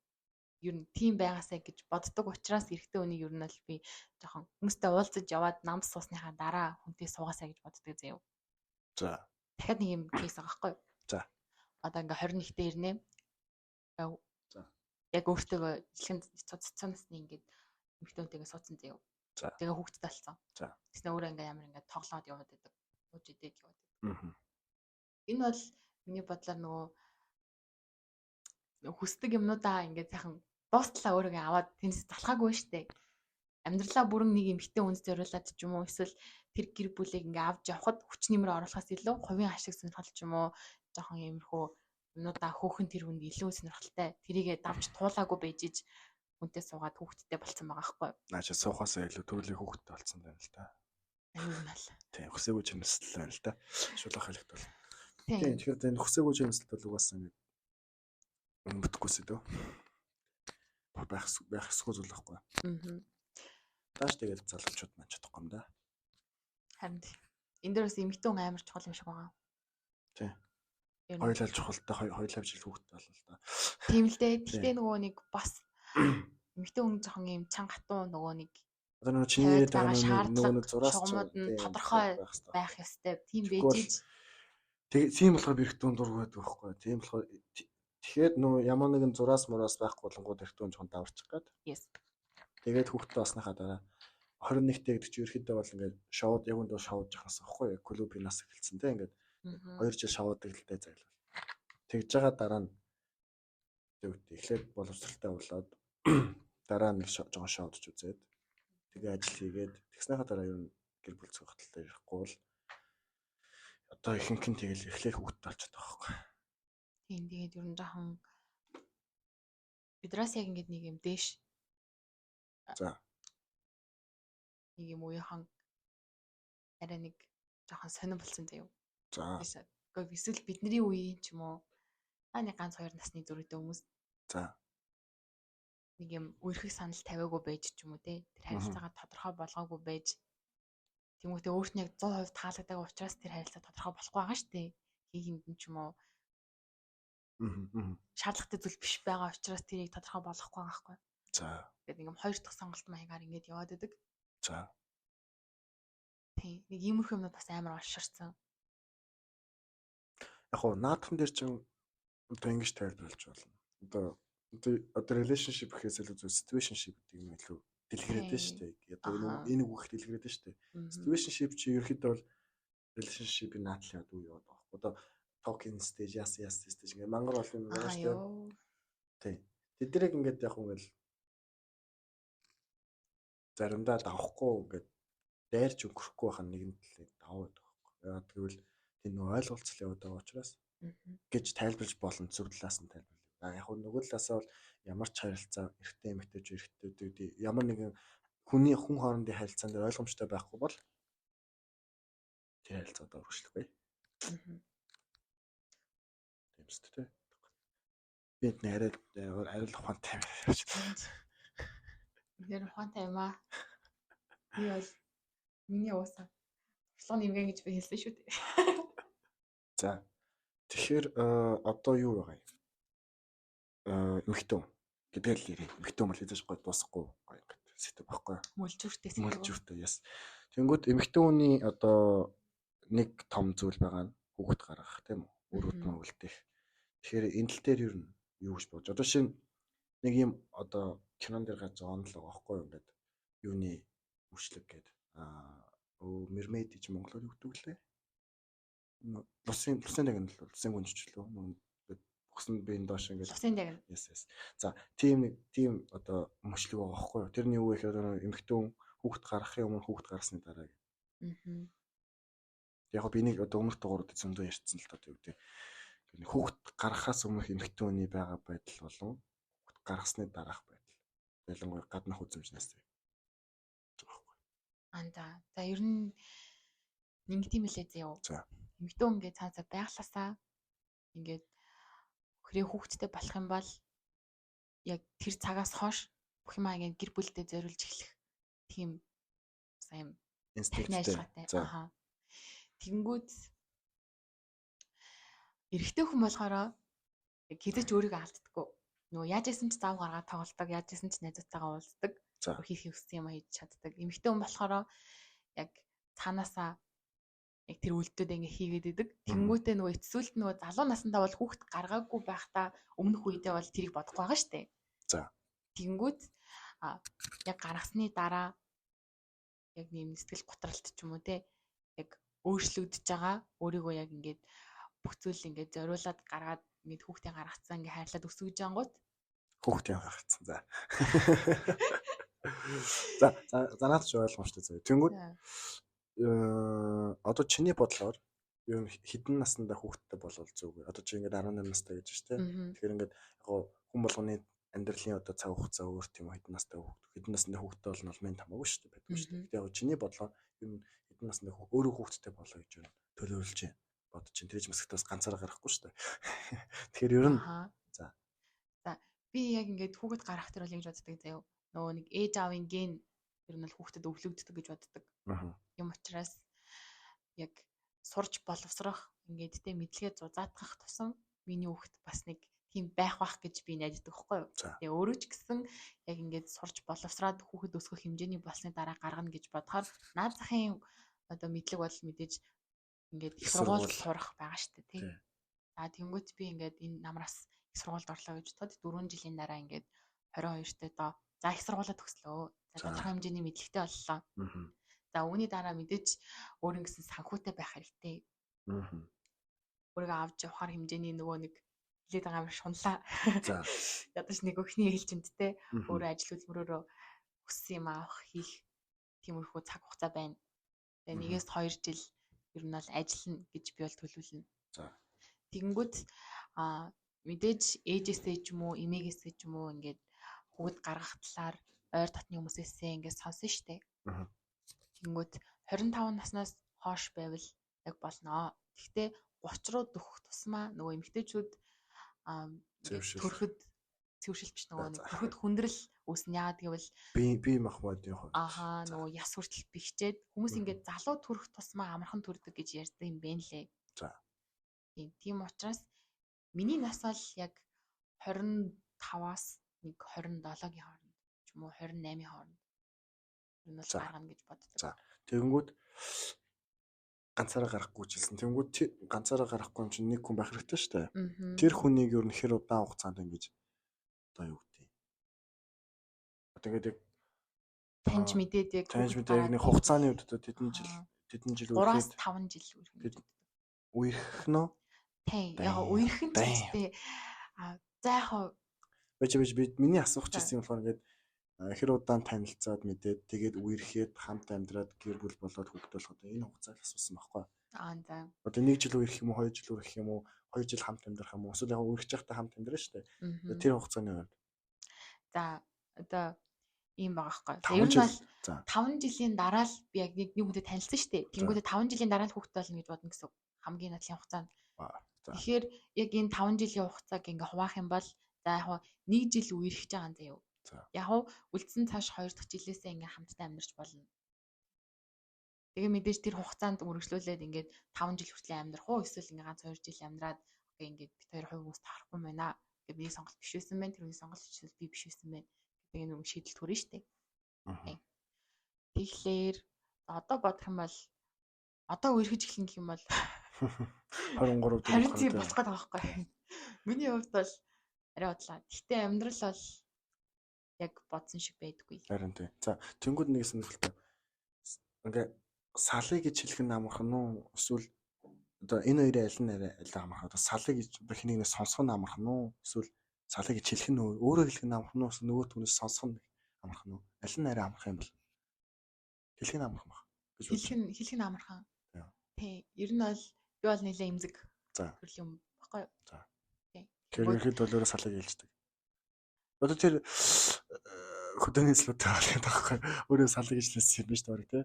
Ер нь тийм байгаасай гэж боддог учраас эрэгтэй хүнийг ер нь бол би жоохон хүмүүстэй уулзаж яваад нам суусныхаа дараа хүнтэй суугаасай гэж боддог заяа. За. Дахиад нэг юм кейс байгаа байхгүй юу? За. Одоо ингээ 21-т ирнэ. За. Яг өөртөө ижлэгэн цэцэн насны ингээд эмэгтэй хүнтэйгээ суудсан заяа. За. Тэгээ хүүхдтэй болсон. За. Тэснэ өөрөө ингээ ямар ингээ тоглоод яваад байдаг. Ууж идэг яваад байдаг. Энэ бол миний бодлоор нөгөө хүсдэг юмнуудаа ингээд сайхан дуустлаа өөрийгөө аваад тэнэс залхаагүй штэ. Амьдралаа бүрэн нэг эмэгтэй хүнд зориулаад ч юм уу эсвэл тэр гэр бүлийг ингээ авч явхад хүч нэмэр оруулахаас илүү хувийн ашиг сонирхол ч юм уу жоохон иймэрхүү юмнуудаа хөөхөн тэр хүнд илүү сонирхолтой тэрийгэ давж туулаагүй байж иж хүнтэй суугаад хүүхэдтэй болцсон байгаа байхгүй юу? Наа чи суухаасаа илүү төрлийн хүүхэдтэй болцсон байна л та. Аюу мал. Тийм, хүсээгүй чимэсэл байна л та. Шулах хэлэхт бол. Тийм, тэгэхээр энэ хүсээгүй чимэсэлт бол угаасаа нэг бүтэхгүй сэдв. Байх ёсгүй зүйл байхгүй. Аа. Тааш тэгээд залуучууд маань чадахгүй юм да. Харин энэ дээр бас эмэгтэй хүн амар чухал юм шиг байгаа. Тийм. Хоёулаа чухал та, хоёулаа жил хүүхдтэй боллоо л да. Тийм л дээ. Гэхдээ нөгөө нэг бас эмэгтэй хүн жоохон юм чанга хатуу нөгөө нэг одоо нөгөө чиний яриад байгаа нөгөө нэг зураас шугамуд нь тодорхой байх ёстой. Тийм байж иж Тэгээ тийм болохоор би эрэгтэй хүн дургүй байдаг байхгүй. Тийм болохоор тэгэхээр нөө ямар нэгэн зураас мураас байхгүй болонгууд эрэгтэй хүн жоохон даварчих гээд. Yes. Тэгээд хүүхдтэй болсныхаа дараа 21-тэй гэдэг чинь ерөөхдөө бол ингээд шоуд яг үндэ шоуд жахнаас байхгүй юу? Клубын нас эхэлсэн те ингээд 2 жил шоудаг л дээ зайлвал. Тэгж байгаа дараа нь эхлээд боловсралтай болоод дараа нь нэг жоохон шоудч үзээд тэгээ ажил хийгээд тэгснийхаа дараа ер нь гэр бүл зохих тал дээр ярихгүй бол одоо ихэнх нь тэгэл эхлээл хүүхдтэй болчиход байгаа байхгүй. Тийм, тэгээд ер нь жоохон бидраас яг ингээд нэг юм дээш. За. Нэг юм үеийнхэн арай нэг жоохон сонирн болсон заяа. За. Гэхдээ эсвэл бидний үеийн ч юм уу нэг ганц хоёр насны зөрүүтэй хүмүүс. За. Нэг юм үерхэх санал тавиагүй байж ч юм уу те. Тэр харилцаагаа тодорхой болгоогүй байж тэмүүтээ өөрт нь яг 100% таалагдаагүй учраас тэр харилцаа тодорхой болохгүй байгаа шүү дээ. Хин хиндэн ч юм уу. Шаардлагатай зүйл биш байгаа учраас тэрийг тодорхой болгохгүй байгаа байхгүй. За. Тэгээд нэг юм хоёр дахь сонголт маягаар ингэж яваад байдаг. За. Тийм. Нэг иймэрхүү юмнууд бас амар олширсан. Яг гоо наадхан дээр чинь одоо ингэж тайлбарлаж болно. Одоо relationship гэхээс илүү зөв situationship гэдэг юм илүү дэлгэрээд байна шүү дээ. Одоо энэ үг их дэлгэрээд байна шүү дээ. Situationship чи ерөөхдөө бол relationship-ийн наадлын үе яваад байгаа байхгүй. Одоо talking stage, яс яс stage ингээ мангар олон юм байгаа шүү дээ. Тийм. Тэднийг ингээд яг ингээл заримдаа давхгүй ингээд дайрч өнгөрөхгүй байх нь нэгэн талыг давуу байдаг байхгүй. Яагаад гэвэл тийм нөө ойлголцол яваад байгаа учраас гэж тайлбарлаж болно, зөв талаас нь тайлбарлая. А яг нөгөө талаасаа бол ямар ч харилцаа эрэгтэй эмэгтэйч эрэгтэйүүд ямар нэгэн хүний хүн хоорондын харилцаан дээр ойлгомжтой байхгүй бол тэр харилцаа одоо өргөжлөхгүй. Тийм үст тэ. Би энэ арай л ухаантай юм ярьж. Нэр ухаантай юм аа. Би бол миний уусаа туршлага нэмгэн гэж би хэлсэн шүү дээ. За. Тэгэхээр одоо юу байгаа юм? Эмэгтэй хүн гэдгээр л ярив. Эмэгтэй хүн бол хэзээ ч гой дуусахгүй гоё ингээд сэтэв байхгүй. Мүлжүүртэй сэтэв. Мүлжүүртэй, yes. Тэнгүүд эмэгтэй хүний одоо нэг том зүйл байгаа нь хүүхэд гаргах тийм үү? Үр удмаа үлдээх. Тэгэхээр энэ тал дээр ер нь юу гэж бодож. Одоо шинэ нэг юм одоо кинон дээр гарч байгаа онол байгаа байхгүй юу? Ингээд юуны мөрчлөг гээд мермейд гэж монголоор юу гэдэг лээ? Лусын дагнал л лусын гүнжчлөө. Өгсөн би энэ доош ингээд лусын дагнал. Yes yes. За тийм нэг тийм одоо мөчлөг байгаа байхгүй юу? Тэрний юу гэхээр эмэгтэй хүн хүүхэд гаргахын өмнө хүүхэд гаргасны дараа гэх. Яг би нэг одоо өмнөх дугаарууд зөндөө ярьсан л доо тийм үү. Хүүхэд гаргахаас өмнөх эмэгтэй хүний байгаа байдал болон хүүхэд гаргасны дараах байдал. Ялангуяа гаднах үзэмжнээс тийм. Байхгүй. За. За ер нь нэг тийм лээ заяа. За. Эмэгтэй хүн ингээд цаанасаа байглаасаа ингээд хэрэг хүүхэдтэй болох юм бол яг тэр цагаас хойш бүх юмаа ингээд гэр бүлдээ зориулж эхлэх тийм сайн инстинкттэй. Аа. Тэгэнгүүт эрэгтэй хүн болохоор хэзээ ч өөрийгөө алддаггүй. Нөгөө яаж исэн ч зав гаргаад тоглолдог, яаж исэн ч найзуудтайгаа уулздаг, хийх хүссэн юм хийж чаддаг. Эмэгтэй хүн болохоор яг цаанаасаа яг тэр үйлдэлүүд ингээ хийгээд идэг. Тэнгүүтээ нөгөө эцсүүлд нөгөө залуу насндаа бол хүүхэд гаргаагүй байхдаа өмнөх үедээ бол тэрийг бодохгүй байгаа шүү дээ. За. Тэнгүүт яг гаргасны дараа яг нэм сэтгэл готролт ч юм уу те яг өөрчлөгдөж байгаа. Өөрийгөө яг ингээд бүх зүйл ингээд зориулаад гаргаад ингээд хүүхдээ гаргацсан ингээ хайрлаад өсөж ангууд хүүхдээ гаргацсан. За. За за наад чи ойлгомжтой зөө. Тэнгүүд одоо чиний бодлоор ер нь хэдэн наснда хүүхэдтэй болвол зөв вэ? Одоо чи ингээд 18 настай гэж байна тийм. Тэгэхээр ингээд яг хүн болгоны амьдралын одоо цаг хугацаа өөр тийм үү, хэдэн настай хүүхэд, хэдэн насндаа хүүхэдтэй болно бол мэн хамаагүй шүү дээ байдгүй шүү дээ. Гэтэ яг чиний бодлоор ер нь хэдэн насндаа өөрөө хүүхэдтэй болоо гэж юу төлөвлөж байна. Бодож чинь тэрэж масктаас ганцаараа гарахгүй шүү дээ. Тэгэхээр ер нь за. За би яг ингээд хүүхэд гарах тэр бол ингэж боддог заяа. Нөгөө нэг ээж аавын ген ер нь бол хүүхдэд өвлөгддөг гэж боддог. Юм учраас яг сурч боловсрох ингээд тэ мэдлэгээ зузаатгах тусам миний хүүхэд бас нэг тийм байх бах гэж би найддаг байхгүй юу. Тэгээ өөрөө ч гэсэн яг ингээд сурч боловсроод хүүхэд өсгөх хэмжээний болсны дараа гаргана гэж бодохоор наад захын одоо мэдлэг бол мэдээж ингээд их Их сургуульд сургууль. сурах байгаа штэ тий. Тий. За тэнгуут би ингээд энэ намраас их сургуульд орлоо гэж бодоход 4 жилийн дараа ингээд 22-т доо. За их сургуулаа төгслөө. За За. тодорхой хэмжээний мэдлэгтэй боллоо. Мгм. За үүний дараа мэдээж өөр ингэсэн санхүүтэй байх хэрэгтэй. Мгм. Өөрийгөө авч явахар хэмжээний нөгөө нэг хилээд байгаа юм шунлаа. За. Ядаж нэг өхний ээлжиндтэй Мгм. өөрөө ажил хөдөлмөрөөрөө хүссэн юм авах хийх тиймэрхүү цаг хугацаа байна. Тэгээ Мгм. нэгээс 2 жил ер нь бол ажиллана гэж би бол төлөвлөнө. За. Тэгэнгүүт мэдээж ээжээсээ ч юм уу, эмээгээсээ ч юм уу ингээд хүүхэд гаргах талаар ойр дотны хүмүүсээсээ ингээд сонсон штэ. Мгм. Тэгэнгүүт 25 наснаас хойш байвал яг болноо. Гэхдээ 30 руу дөхөх тусмаа нөгөө эмэгтэйчүүд ингээд Зэвшил. төрөхөд зэвшил биш нөгөө нэг За. төрөхөд хүндрэл үүснэ. Яагаад гэвэл Би махбодын хувьд. ааха За. нөгөө яс хүртэл бэхжээд хүмүүс Мгм. ингээд залуу төрөх тусмаа амархан төрдөг гэж ярьдаг юм байна лээ. За. Тийм учраас миний нас бол яг 25-аас нэг 27-гийн хооронд ч юм уу 28-ийн хооронд ер нь бол За. гаргана гэж боддог. За. Тэгэнгүүт ганцаараа гарахгүй ч хэлсэн. Тэгэнгүүт ганцаараа гарахгүй юм чинь нэг хүн байх хэрэгтэй шүү дээ. Мгм. Тэр хүнийг ер нь хэр удаан хугацаанд ингэж одоо юу гэдэг. Одоо ингээд яг Таньж мэдээд яг таньж хүүхэд мэдээ яг нэг гараад хугацааны үед одоо тэдэн жил Аа. тэдэн жил 3-аас үерхэд 5 жил үерхэн гэж Тэд- боддог. үерх нөө Тийм. Яг Damn. үерхэн ч Damn. гэжтэй. За яг хав Бэж би миний асуух За. гэсэн юм болохоор ингээд хэр удаан танилцаад мэдээд тэгээд үерхэд хамт амьдраад гэр бүл болоод хүүхэд болох одоо энэ хугацааг асуусан байхгүй. за. Одоо 1 жил үерх юм уу, 2 жил үерх юм уу, 2 жил хамт амьдрах юм уу? Эсвэл яг үерхэж байхдаа хамт амьдрах шүү дээ. Мгм. Тэр хугацааны хувьд За одоо ийм байгаа байхгүй. За 5 ер нь жил. бол За. 5 жилийн дараа л би яг нэг хүнтэй танилцсан шүү дээ. Тэнгүүтээ 5 жилийн дараа л хүүхэд болно гэж бодно гэсэн үг. Хамгийн нотлын хугацаанд. За. Тэгэхээр яг энэ 5 жилийн хугацааг ингээ хуваах юм бол за яг хуу 1 жил үерхэж байгаа юм заяа. За. Яг хуу үлдсэн цааш 2 дахь жилээсээ ингээ хамтдаа амьдарч болно. Тэгээ мэдээж тэр хугацаанд үргэлжлүүлээд ингээд 5 жил хүртэл амьдрах уу эсвэл ингээ ганц 2 жил амьдраад окей ингээд бит хоёр хувь хүмүүс таарахгүй юм байна. Ингээ миний сонголт биш байсан байна. Тэр хүний сонголт эсвэл би биш байсан байна. гэдэг нэг шийдэл төрнө шүү дээ. Мгм. Тэгэхээр одоо бодох юм бол одоо үерхэж эхлэн гэх юм бол 23 дэх 20 зүй болох гээд байгаа байхгүй. Миний хувьд бол арай удлаа. Гэхдээ амьдрал бол яг бодсон шиг байдаггүй. Харин тий. За тэнгууд нэг сонирхолтой. Ингээ салъя гэж хэлэх нь амархан уу? Эсвэл одоо энэ хоёрын аль нь арай аль амархан? Одоо салъя гэж одоо хэнийг нэг сонсох нь амархан уу? Эсвэл салъя гэж хэлэх нь өөрөө хэлэх нь амархан уу? Эсвэл нөгөө түүнээс сонсох нь амархан уу? Аль нь арай амархан юм бол? Хэлэх нь амархан баг гэж бодож Хэлэх нь хэлэх нь амархан. Тийм. Тий. Ер нь бол би бол нэлээ эмзэг За. төрлийн юм баггүй юу? За. Тий. Тэгэхээр ерөнхийдөө бол өөрөө салъя гэж хэлдэг. Одоо тэр хөдөөний слоттой болох байхгүй. Өөрөө салъя гэж хэлсэн юм биш үү тий?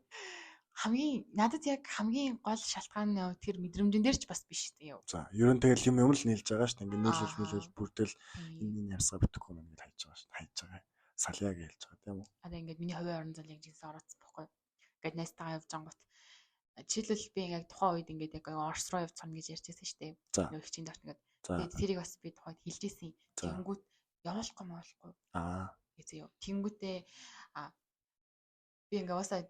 Хамгийн надад яг хамгийн гол шалтгаан нь тэр мэдрэмжэн дээр ч бас биш заяа. За, ер нь тэгэл юм юм л нийлж байгаа шүү дээ. Ингээ нийлэл Аа. нийлэл бүрдэл Тийм. энэ энэ явсгаа битгэхгүй юм ингээд хайж байгаа шүү дээ. Хайж байгаа. Салъя гэж хэлж байгаа тийм үү? Одоо ингээд миний хувийн орон зай яг жинсэн ороцсон байхгүй юу? Ингээд найзтайгаа явж ангут жишээлбэл би яг тухайн үед ингээд яг Орос руу явж сурна гэж ярьж байсан шүү дээ. За. Нөгөө хичээнд орт ингээд За. тэгээд тэрийг бас би тухайд хэлж исэн. За. Тэнгүүт явуулахгүй муулахгүй Аа. гэж юу. Тэнгүүтээ би ингээ уусаа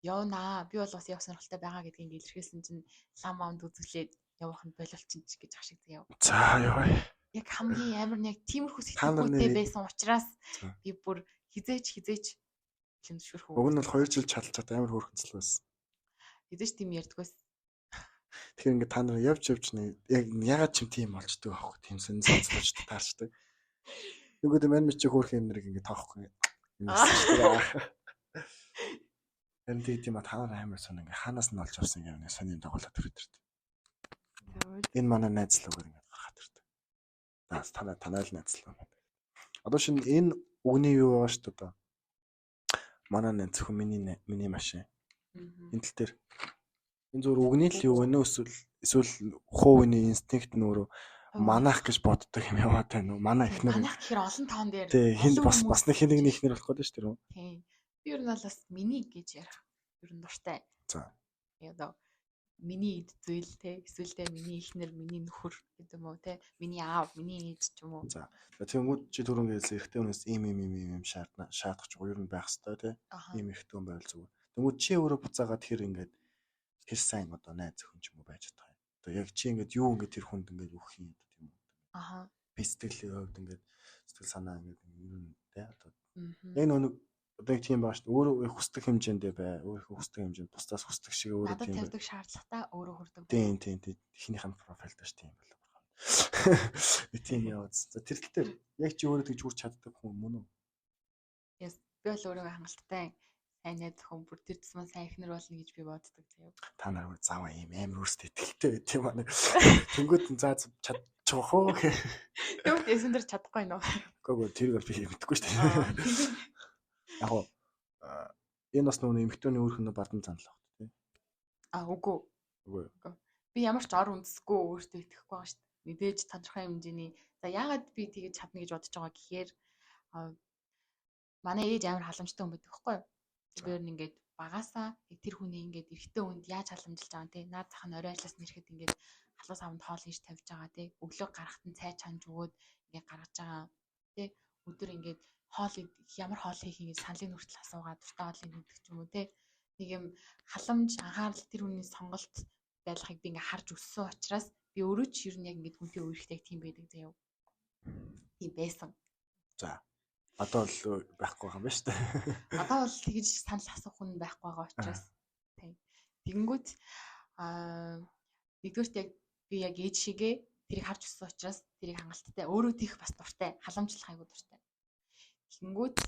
явнаа. Би бол бас явах сонирхолтой байгаа гэдгийг ингээ илэрхийлсэн чинь лам амд үзүүлээд явах нь боловчин ч гэж ах шиг заяа. За ёо. Яг хамгийн амар нь яг тиймэрхүү Та нар сэтгэлгүйтэй нэрээ- байсан учраас За. би бүр хизээч хизээч бэлэн зөвшөөрөх Уг нь бол 2 жил чадалж чад амар хөөрхөнцөл байсан. Хизээч тийм ярьдгүйс. Тэгэхээр ингээд та нар явж явж нэг яг ягаад ч юм тийм болчдөг аахгүй. Тийм сонь сонсож таарчдаг. Нөгөөдөө мань мичиг хөөрхөн юм нарыг ингээд тоохгүй. Харин тийм тийм та нар амар сонь ингээд хаанаас нь олж авсан юм нэг сонь юм дагуулад төрөд ирдэг. Энэ манай найз л үгээр ингээд гаргаад ирдэг. Таас танаа танаа л найз л байна. Одоо шинэ энэ үгний юу байгаа шүү дээ одоо. Манай найз зөвхөн миний машин. Энэ тал дээр энэ зүгээр үгний л юу вэ эсвэл эсвэл хувийн инстинкт нь өөрөө манах гэж боддог юм яваад байна уу? Манай эхнэр Манах гэхээр олон тоон дээр. тий хин олон бас хүмүүс бас нэг хин нэгний эхнэр болох гэдэг шүү дээ. Тийм. Би ер нь бол бас миний гэж ярих. Ер нь дуртай. За. Одоо миний эд зүйл те эсвэл те миний эхнэр, миний нөхөр гэдэг юм уу те миний аав, миний ээж ч юм уу. За. Тэнгүүд чи түрүүн хэлсэн эрэгтэй хүнээс ийм ийм ийм ийм юм шаардна шаардах ч ер нь байх хэвээр тий. Аха. Ийм эрэгтэй хүн байвал зүгээр. Тэнгүүд чи өөрөө буцаагаад хэр ингээд Хэр сайн одоо найз охин ч юм уу байж чадах юм. Одоо яг чи ингээд юу ингээд тэр хүнд ингээд өгөх юм одоо тийм үү. Би сэтгэлийн хувьд ингээд сэтгэл санаа ингээд юм те одоо яг нэг одоо яг тийм байгаа шүү дээ. Өөрөө хүсдэг хэмжээндээ бай. Өөрөө хүсдэг хэмжээнд бусдаас хүсдэг шиг өөрөө тийм. Надад тавьдаг шаардлагатай өөрөө хүрдэг. Тийм тийм тийм. Эхнийх нь профайл дээр тийм болоо. Би тийм яваад. За тэр тал дээр яг чи өөрөө тэгж хүрч чаддаг хүн мөн үү? Yes. Би бол өөрийгөө хангалттай сайн найз охин бүр тэр тусмаа сайн эхнэр болно гэж би боддог заяа. Та нар бүр заваа ийм амар өөрсдөө итгэлтэй байт юм аа. Тэнгүүд нь заа чадчих уу? Тэгвэл эсэн дээр чадахгүй нөө. Үгүй ээ тэрийг бол би мэдэхгүй шүү дээ. Яг гоо энэ бас нөгөө эмэгтэйний өөрөх нь бардам занал баг тий. А үгүй. Үгүй. Би ямар ч ор үндэсгүй өөртөө итгэхгүй байгаа шүү дээ. Мэдээж тодорхой хэмжээний за яагаад би тэгэж чадна гэж бодож байгаа гэхээр манай ээж амар халамжтай хүн байдаг байхгүй юу? Би ер нь ингээд багасаа тэр хүний ингээд эрэгтэй хүнд яаж халамжилж байгаа юм те. Наад зах нь орой ажлаас нэрэхэд ингээд халуун савнд хоол хийж тавьж байгаа те. Өглөө гарахт нь цай чанж өгөөд ингээд гаргаж байгаа те. Өдөр ингээд хоол ямар хоол хийх ингээд саналын хүртэл асуугаад дуртай хоолыг хийдэг ч юм уу те. Нэг юм халамж анхаарал тэр хүний сонголт байлгахыг би ингээд харж өссөн учраас би өөрөө ч ер нь яг ингээд хүнтэй үерхдэг тийм байдаг заяа. Тийм байсан. За. Одоо л байхгүй байгаа юм байна шүү дээ. Одоо бол тэгж санал асуух хүн байхгүй байгаа учраас тийм. Тэгэнгүүт нэгдүгээрт яг би яг ээж шигээ тэрийг харж өссөн учраас тэрийг хангалттай өөрөө тийх бас дуртай, халамжлах айгуу дуртай. Тэгэнгүүт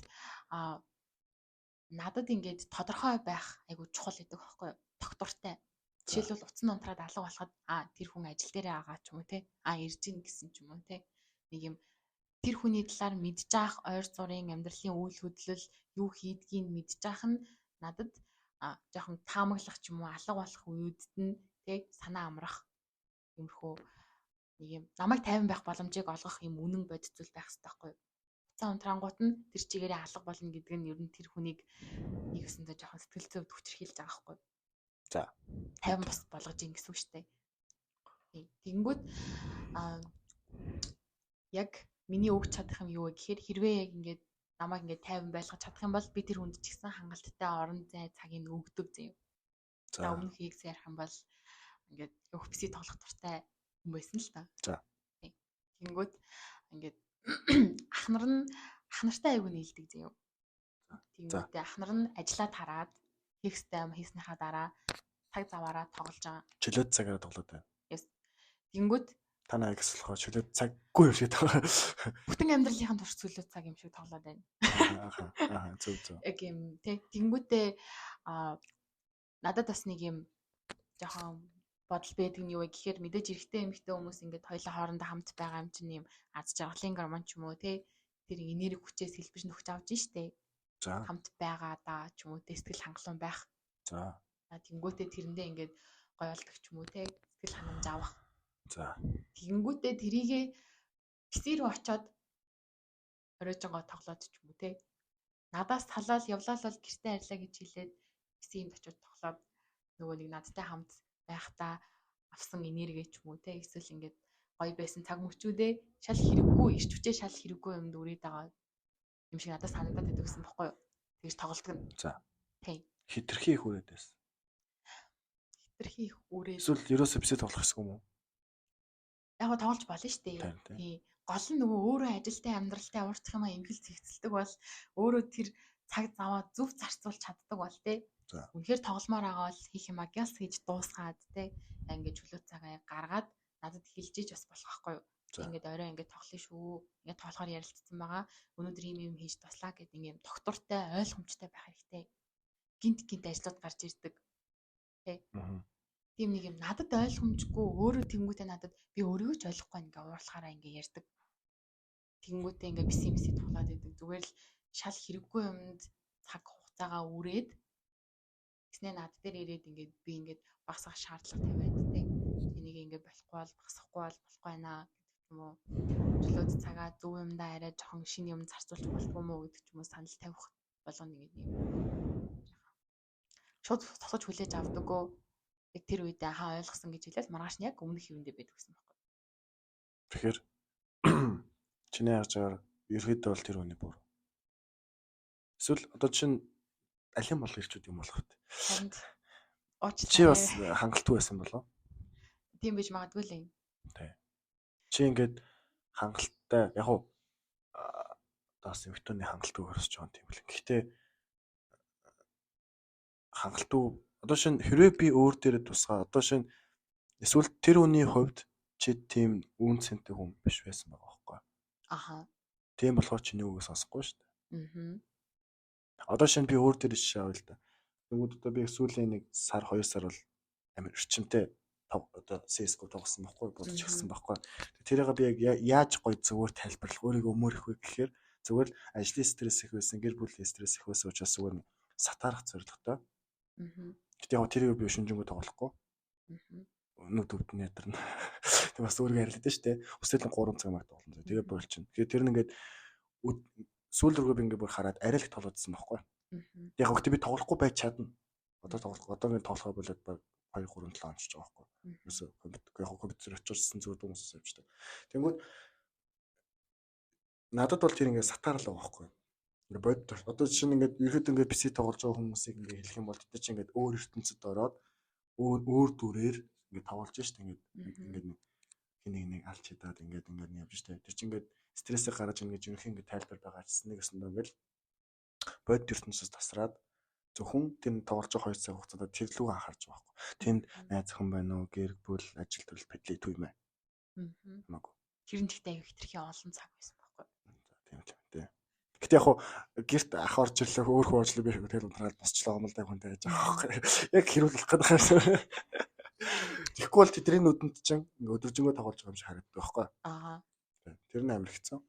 надад ингээд тодорхой байх айгуу чухал гэдэг байхгүй юу? Тогтвортой. Жишээлбэл утсан унтраад алга болоход тэр хүн ажил дээрээ байгаа ч юм уу те. Ирж гин гэсэн ч юм уу те. Нэг юм тэр хүний талаар мэдж аах ойр зургийн амьдралын үйл хөдлөл юу хийдгийг мэдж аах нь надад жоохон таамаглах ч юм уу алга болох үеүдд нь тэг санаа амрах иймэрхүү нэг юм намайг тайван байх боломжийг олгох юм үнэн бодит зүйл байх хэрэгтэй байхгүй юу? Уцаа унтраангууд нь тэр чигээрээ алга болно гэдэг нь ер нь тэр хүнийг нэг өсөндөө жоохон сэтгэл зүйд хүчрхийлж байгаа байхгүй юу? За. Тайван бус болгож ин гэсэн үг шүү дээ. Тэгэнгүүт яг миний өгч чадах юм юу вэ гэхээр хэрвээ яг ингээд намайг ингээд тайван байлгаж чадах юм бол би тэр хүнд ч гэсэн хангалттай орон зай цагийг өгдөг заяа. За өмнөх хийх ярих юм бол ингээд UFC тоглох дуртай хүн байсан л та. За. Тэгэнгүүт ингээд ах нар нь ах нартай айгүй нийлдэг заяа. Тэгэнгүүтээ ах нар нь ажиллаа тараад хийх ёстой юм хийснийхаа дараа цаг заваараа тоглож байгаа. Чөлөөт цагаараа тоглоод байна. Yes. Тэгэнгүүт та нарыг болохоор чөлөөт цаггүй юм шиг тоглоо. Бүтэн амьдралынхаа турш чөлөөт цаг юм шиг тоглоод байна. Аа зөв зөв. Яг юм тий. Тэгэнгүүтээ надад бас нэг юм жоохон бодол байдаг нь юу вэ гэхээр мэдээж эрэгтэй эмэгтэй хүмүүс ингээд хоёлаа хоорондоо хамт байгаа юм чинь юм аз жаргалын гормон ч юм уу тий. Тэр энерги хүчээс хэлбэж нөхж авч штэ. За. Хамт байгаа даа ч юм уу тий сэтгэл хангалуун байх. За. Тэгэнгүүтээ тэрэндээ ингээд гоёолдог ч юм уу тий сэтгэл ханамж авах. За. Тэгэнгүүтээ тэрийгээ PC рүү очоод оройжонгоо тоглоод ч юм уу те. Надаас талаал явлаа л бол гэртээ арилаа гэж хэлээд PC-нд очоод тоглоод нөгөө нэг надтай хамт байхдаа авсан энерги ч юм уу те. Эсвэл ингээд гоё байсан цаг мөчүүдээ шал хэрэггүй, ирч хүчээ шал хэрэггүй юмд үрээд байгаа юм шиг надад санагдаад байдаг гэсэн бохгүй юу. Тэгж тоглолдог нь. За. Тийм. Хитрхи их үрээд байсан. Хитрхи их үрээд. Эсвэл ерөөсөө PC тоглох гэсэн юм уу? Яг го тоглож болно шүү дээ. Тийм. Гол нь нөгөө өөрөө ажилтай амьдралтай уурчих юмаа эмхэл зэгцэлдэг бол өөрөө тэр цаг заваа зөв зарцуулж чаддаг бол тий. Үнэхээр тогломоор байгаа бол хийх юмаа гялс хийж дуусгаад тий. Ингээд чөлөө цагаа гаргаад надад хэлж иж бас болох байхгүй юу. Ингээд орой ингээд тоглоно шүү. Ингээд тоглохоор ярилцсан байгаа. Өнөөдөр ийм юм хийж туслаа гэд ингээд доктортой ойлгомжтой байх хэрэгтэй. Гинт гинт ажлууд гарч ирдэг. Тий. Тийм нэг юм надад ойлгомжгүй өөрөө тэнгүүтээ надад би өөрийгөө ч ойлгохгүй ингээ уурлахаараа ингээ ярьдаг. Тэнгүүтээ ингээ биси биси тоглоод идэг. Зүгээр л шал хэрэггүй юмд цаг хугацаагаа үрээд тэгснэ над дээр ирээд ингээд би ингээд багасгах шаардлага тавиад тэ. Тэнийг ингээ болохгүй бол багасгахгүй бол болохгүй байна гэдэг ч юм уу. Чөлөөт цагаа зөв юмдаа арай жоохон шинэ юм зарцуулж болдгоо мó гэдэг ч юм уу санал тавих болгоно ингээд юм. Шууд тосгож хүлээж авдаггүй. Яг тэр үедээ хаа ойлгосон гэж хэлээд маргааш нь яг өмнөх юундээ байдаг гэсэн байхгүй. Тэгэхээр чиний харж байгаагаар ерөөдөө бол тэр хүний буруу. Эсвэл одоо чинь алин бол ирчүүд юм болох вэ? Харин Уучлаарай. Чи бас хангалтгүй байсан болов? Тийм байж магадгүй л юм. Тий. Чи ингээд хангалттай яг уу бас эмэгтэйний хангалтгүй хөрсөж байгаа юм тийм л. Гэхдээ хангалтгүй одоо шинэ хэрвээ би өөр дээрээ тусгаа одоо шинэ эсвэл тэр хүний хувьд чи тийм үн цэнтэй хүн биш байсан байгаа байхгүй. Аха. Тийм болохоор чиний үгийг сонсохгүй шүү дээ. Аа. Одоо шинэ би өөр дээр жишээ авъя л да. Тэгмүүд одоо би сүүлийн 1 сар 2 сар бол амар эрчимтэй одоо CS:GO тоглосон байхгүй болж ирсэн байхгүй. Тэрийг би яг яаж гоё зүгээр тайлбарлах өөрийгөө өмөрөх вэ гэхээр зүгээр л ажлын стресс их байсан, гэр бүлийн стресс их байсан учраас зүгээр сатаарах зорилготой. Гэтэ яг тэрийг би шинжэнгөө тоглохгүй. Нүд өвдөн ядарна. Тэг бас өөрийгөө харилаад шүү дээ. Өсөлн 3 цаг маг тоглоно. Тэгээ болчихно. Тэгэхээр тэр нь ингээд сүүл рүүгээ би ингээд бүр хараад арай л их тоглоодсон байхгүй. Яг гэхдээ би тоглохгүй байж чадна. Одоо тоглох одоо ингээд тоглохоо болоод баг 2 3 7 онцож байгаа байхгүй. Ерөөсөө компьютер яг компьютер очижсэн зүгээр хүмүүсээс авчдаг. Тэнгүүд надад бол тэр ингээд сатаарл байгаа байхгүй. Ингээд бодит одоо жишээ нь ингээд ерөөд ингээд PC тоглож байгаа хүмүүсийг ингээд хэлэх юм бол тэд чинь ингээд өөр ертөнцид ороод өөр өөр дүрээр ингээд тоглож штт ингээд ингээд нэг хин нэг алж хядаад ингээд ингээд явж штт. Тэр чинь ингээд стрессээ гаргаж ингээд ерөнхий ингээд тайлбар байгаа ч нэг өсөндөө ингээд бодит ертөнцөөс тасраад зөвхөн тэр тоглож байгаа 2 цаг хугацаанд тэр лүү анхаарч байгаа байхгүй. Тэнд найз охин байна уу, гэр бүл, ажил төрөл пэдлээ түй юм аа. Хамаагүй. Тэр нь гэхдээ аюу хитрхи олон цаг байсан байхгүй. За тийм л юм дээ. Гэтэ яг хуу гэрт ах орж ирлээ, өөр хүү орж ирлээ би тэгэл унтраад босчлоо юм л да хүнтэй яаж байгаа байхгүй. Яг хэрүүл болох гэдэг юм. Тэгэхгүй бол тэдний нүдэнд чинь ингээ өдөржингөө тоглож байгаа юм шиг харагддаг байхгүй. Аа. Тэр нь амар хэцүү.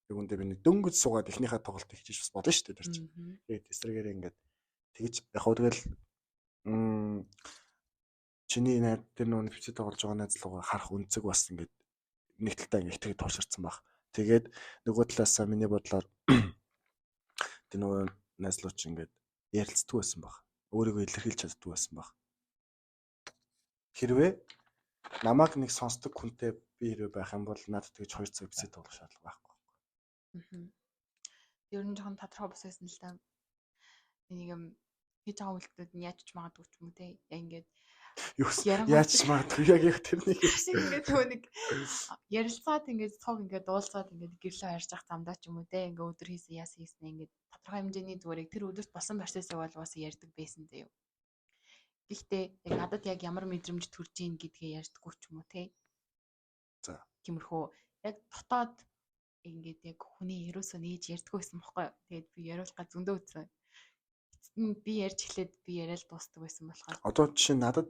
Яг үндэ би нэг дөнгөж суугаад эхнийхээ тоглолтыг хийж бас болно шүү дээ тэр чинь. Тэгээд эсрэгээрээ ингээд тэгэж яг хөө тэгэл чиний найз тэр нөгөө PC тоглож байгаа найз руугаа харах үнцэг бас ингээд нэг талдаа ингээд хэтэрхий тууширсан баг. Тэгээд нөгөө талаасаа миний бодлоор тэр нөгөө найз руу чи ингээд ярилцдаггүй байсан баг. Өөрийгөө илэрхийлж чаддаггүй байсан баг. Хэрвээ намайг нэг сонсдог хүнтэй би хэрвээ байх юм бол надад тэгж 2 цаг PC тоглох шаардлага байхгүй. Ер нь жоохон тодорхой бус байсан л да. Нэг юм хийж байгаа үйлдэлүүд нь яаж ч магадгүй ч юм уу те. Яг ингээд яаж ч магадгүй яг яг тэрнийг ингээд нөгөө нэг ярилцаад ингээд цог ингээд дуулцаад ингээд гэрлээ харж явах замдаа ч юм уу те. Ингээд өдөр хийсэн яасан хийсэн ингээд тодорхой хэмжээний зүгээр яг тэр өдөрт болсон процессыг бол угаасаа ярьдаг байсан заяа. Гэхдээ яг надад яг ямар мэдрэмж төрж ийн гэдгээ ярьдаггүй ч юм уу те. За. Тиймэрхүү яг дотоод ингээд яг хүний ерөөсөө нээж ярьдаггүй байсан бохгүй юу. Тэгээд би яриулах га зөндөө үзсэн. Эцэст нь би ярьж эхлээд би яриад дуустдаг байсан болохоор. Одоо жишээ нь надад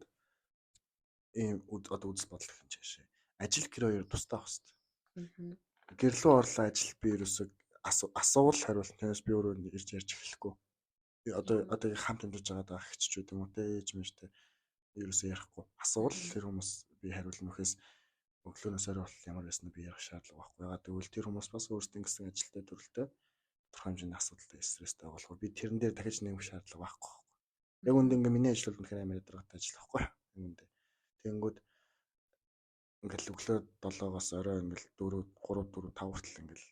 ийм одоо үзэл бодол гэх юм чаашаа. Ажил гэр хоёр тусдаа байх хэрэгтэй. Гэр лүү орлоо ажил би ерөөсөө асуувал хариулна. Тэрнээс би өөрөө ирж ярьж эхлэхгүй. Одоо хамт амьдарч байгаа ах эгчүүд юм уу те ээж мэж те ерөөсөө ярихгүй. Асуувал тэр хүмүүс би хариулна гэхээс өглөөнөөс орой болтол ямар байсан би ярих шаардлага байхгүй. Ягаад гэвэл тэр хүмүүс бас өөрсдөө ингэсэн ажилтай төрөлтэй тодорхой хэмжээний асуудалтай стресстэй байгаа болохоор би тэрэн дээр дахиж нэмэх шаардлага байхгүй. Яг үндэ ингээ миний ажил бол үнэхээр амар ядаргатай ажил байхгүй. Яг үндэ. Тэгэнгүүт ингээл өглөө 7-оос орой ингээл 4 3 4 5 хүртэл ингээл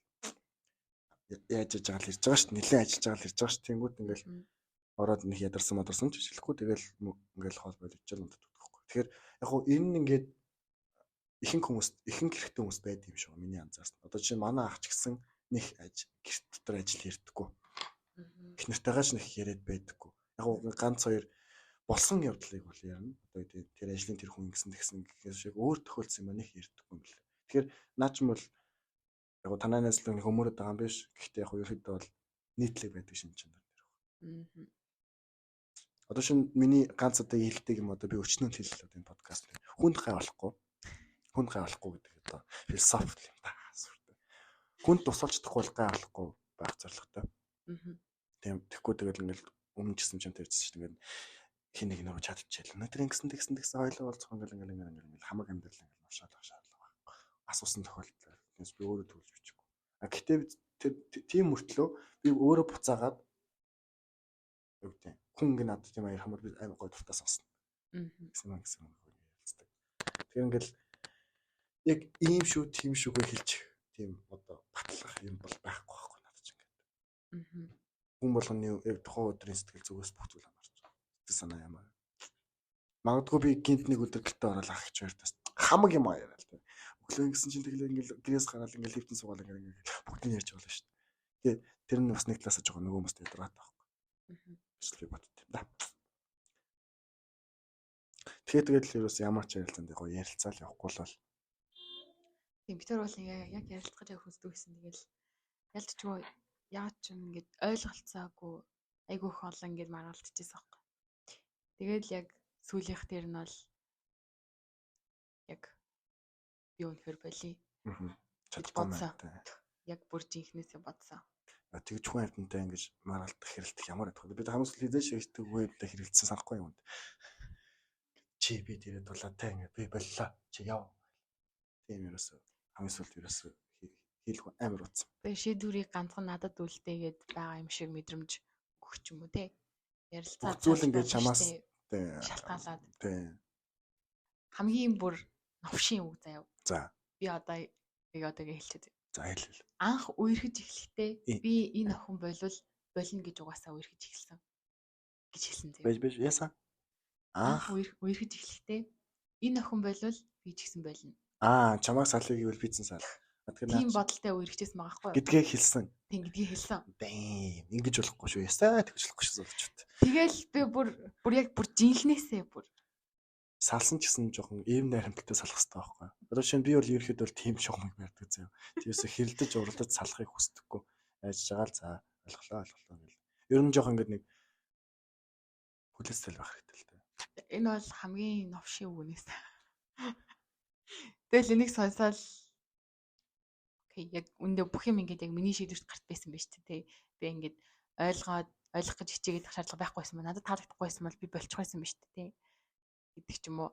яаж яж байгаа л ирж байгаа шүү дээ. Нилээн ажиллаж байгаа л ирж байгаа шүү. Тэнгүүт ингээл ороод нэг ядарсан мадарсан ч хэлэхгүй. Тэгэл ингээл хоол болчихж л унтдаг байхгүй. Тэгэхээр яг хуу энэ нь ингээд ихэнх хүмүүс ихэнх хэрэгтэй хүмүүс байд юм шиг миний анзаарсан. Одоо жишээ нь манай ах ч гэсэн нэг гэрт дотор ажил ярьдаггүй. Их нартайгаа ч нэг яриад байдаггүй. Яг уу ганц хоёр болсон явдлыг бол ярина. Одоо тэр ажлын тэр хүн ингэсэн тэгсэн гэхээс шиг өөр тохиолдсон юм нэг ярьдаггүй юм лээ. Тэгэхээр наа ч юм бол яг уу танай найз нэг өмөрөд байгаа юм биш. Гэхдээ яг уу ерөөдөө бол нийтлэг байдаг шин чинь тэр. Одоо шин миний ганц одоо хэлдэг юм одоо би өчнөө хэллээ энэ подкаст. Хүнд гай болохгүй. Хүнд гай болохгүй гэдэг одоо философи юм да. Хүнд тусалж чадахгүй бол гай болохгүй байх зорилготой. Тийм тэгэхгүй тэгэл ингээл өмнө ч гэсэн чам тэрсэн шүү дээ. Ингээд хин нэг нөрөө чадчихэл. Өнөөдөр ингэсэн тэгсэн тэгсэн хоёлоо болцох ингээл ингээл ингээл ингээл хамаг амьдрал ингээл нушаалах шаардлага байхгүй. Асуусан тохиолдол тэрнээс би өөрөө төлж бичихгүй. А гэтээ тэр тийм мөртлөө би өөрөө буцаагаад юу гэдэг хүн ингээ надад тийм аяар хамар би амар гой дуртай сонсно. Гэсэн мэн гэсэн ярилцдаг. Тэгэхээр ингээл яг ийм шүү тийм шүүгээ хэлж тийм одоо батлах юм бол байхгүй байхгүй надад ч ингээд. Хүн болгоны яг тухайн өдрийн сэтгэл зүгээс бүх зүйл хамаарч. Сэтгэл санаа ямар. Магадгүй би гинт нэг өдөр гэртээ ороод ах гэж хоёртаас хамаг юм аяарал тэ. Өглөө ингэсэн чинь тэглээ ингээл гэрээс гараал ингээл лифтэн суугаал ингээл ингээл бүгдийг ярьж байгаа л шүү дээ. Тэгээ тэр нь бас нэг талаасаа жоохон нөгөө хүмүүст ядаргаатай байхгүй. Эсвэл би бодд юм да. Тэгэхээр тэгэл ерөөс ямар ч ярилцаанд гоё ярилцаал явахгүй л бол. Тийм, бид нар бол яг ярилцах гэж хүсдэг гэсэн. Тэгэл ялцчгүй яаж ч юм ингээд ойлголцоогүй айгүй их олон ингээд маргалдчихсан байхгүй. Тэгэл яг сүүлийнх дээр нь бол яг би үнэхээр болий. Чадахгүй байна. Яг бүр жинхнээсээ бодсон. Тэгж хүн амьтантай ингэж маргалдах хэрэлдэх ямар байдаг вэ? Бид хамгийн сүүл хизээш хэрэгтдэг хүн амьтантай хэрэлдсэн санахгүй юм. Чи би тэрэ дулаа та ингэ би боллоо. Чи яв. Тийм ерөөсөө хамгийн сүүлд ерөөсөө хийлгүй амар утсан. Тэгээ шийдвэрийг ганцхан надад үлдээгээд байгаа юм шиг мэдрэмж өгөх ч юм уу те. Ярилцаа зүйл ингэж чамаас шалтгаалаад. Тийм. Хамгийн бүр новшийн үг заяа. За. Би одоо яг одоо ингэ хэлчихэ. За хэлэл. Анх үерхэж эхлэхдээ би энэ охин болвол болно гэж угаасаа үерхэж эхэлсэн гэж хэлсэн заяа. Бэж бэж яасан? Анх үерхэж эхлэхдээ энэ охин болвол би ч гэсэн болно. Аа, чамайг салъя гэвэл би ч сал. Тийм бодолтой үерхчихсэн байгаа байхгүй юу? Гэдгээ хэлсэн. Тийм, гэдгийг хэлсэн. Дэм. Ингэж болохгүй шүү. Ясаа тэгж болохгүй шүү золчут. Тэгэл би бүр бүр яг бүр жинхнээсээ бүр салсан ч гэсэн жоохон ийм найрамдалтай салах хэрэгтэй байхгүй юу? Одоо жишээ нь би бол ерөөхдөө бол тийм шугамыг барьдаг заяа. Тиймээс хэрэлдэж уралдаж салахыг хүсдэггүй. Яаж байгаа л за ойлголоо ойлголоо гэл. Ер нь жоохон ингэж нэг хүлээсэл байх хэрэгтэй л дээ. Энэ бол хамгийн новшийн үгнээс. Тэгэл энийг сонсоол окей, яг үндэ бүх юм ингээд яг миний шийдвэрт гарт байсан байж тээ. Би ингээд ойлгоод ойлгох гэж хичээгээд шаардлага байхгүй байсан ба надад таалагдахгүй байсан бол би болчих байсан байж тээ гэдэг ч юм уу.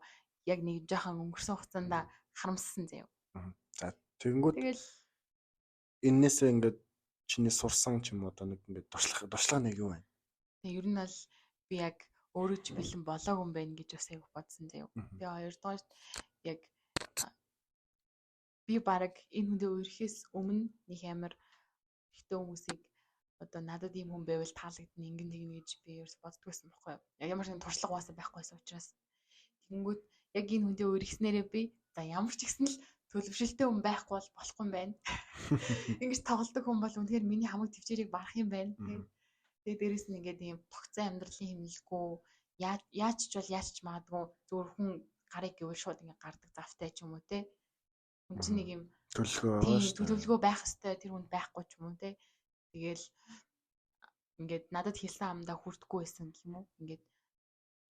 Яг нэг жоохон өнгөрсөн хугацаанд харамссан заяа. За тэгэнгүүт тэгэл эннээсээ ингээд чиний сурсан ч юм уу одоо нэг ингээд туршлага нэг юу байна? Тэг ер нь бол би яг өөрөө ч бэлэн болоогүй юм байна гэж бас айгу бодсон заяа. Тэгээ хоёрдугаар яг би баг энэ хүндээ үерхээс өмнө нэг амар ихтэй хүмүүсийг одоо надад ийм хүн байвал таалагдана ингэн тэгнэ гэж би ерөөс боддгоо байсан байхгүй юу. Яг ямар ч нэг туршлага угаасаа байхгүй байсан учраас. Тэгэнгүүт яг энэ хүндээ үерхснээрээ би за ямар ч ихсэн л төлөвшөлттэй хүн байхгүй бол болохгүй юм байна. Ингэж тоглодог хүн бол үнэхээр миний хамаг төвчээрийг барах юм байна. Тэгээ дээрэс нь ингээд ийм тогтсон амьдралын хэмнэлгүй яаж ч бол яаж ч магадгүй зүгээр хүн гарыг гэвэл шууд ингээд гардаг завтай ч юм уу те. Хүн чинь нэг юм төлөвлөгөө байгаа шүү. Төлөвлөгөө байх хэвээр тэр хүнд байхгүй ч юм уу те. Тэгэл ингээд надад хэлсэн амдаа хүрдэхгүй байсан гэх юм уу. Ингээд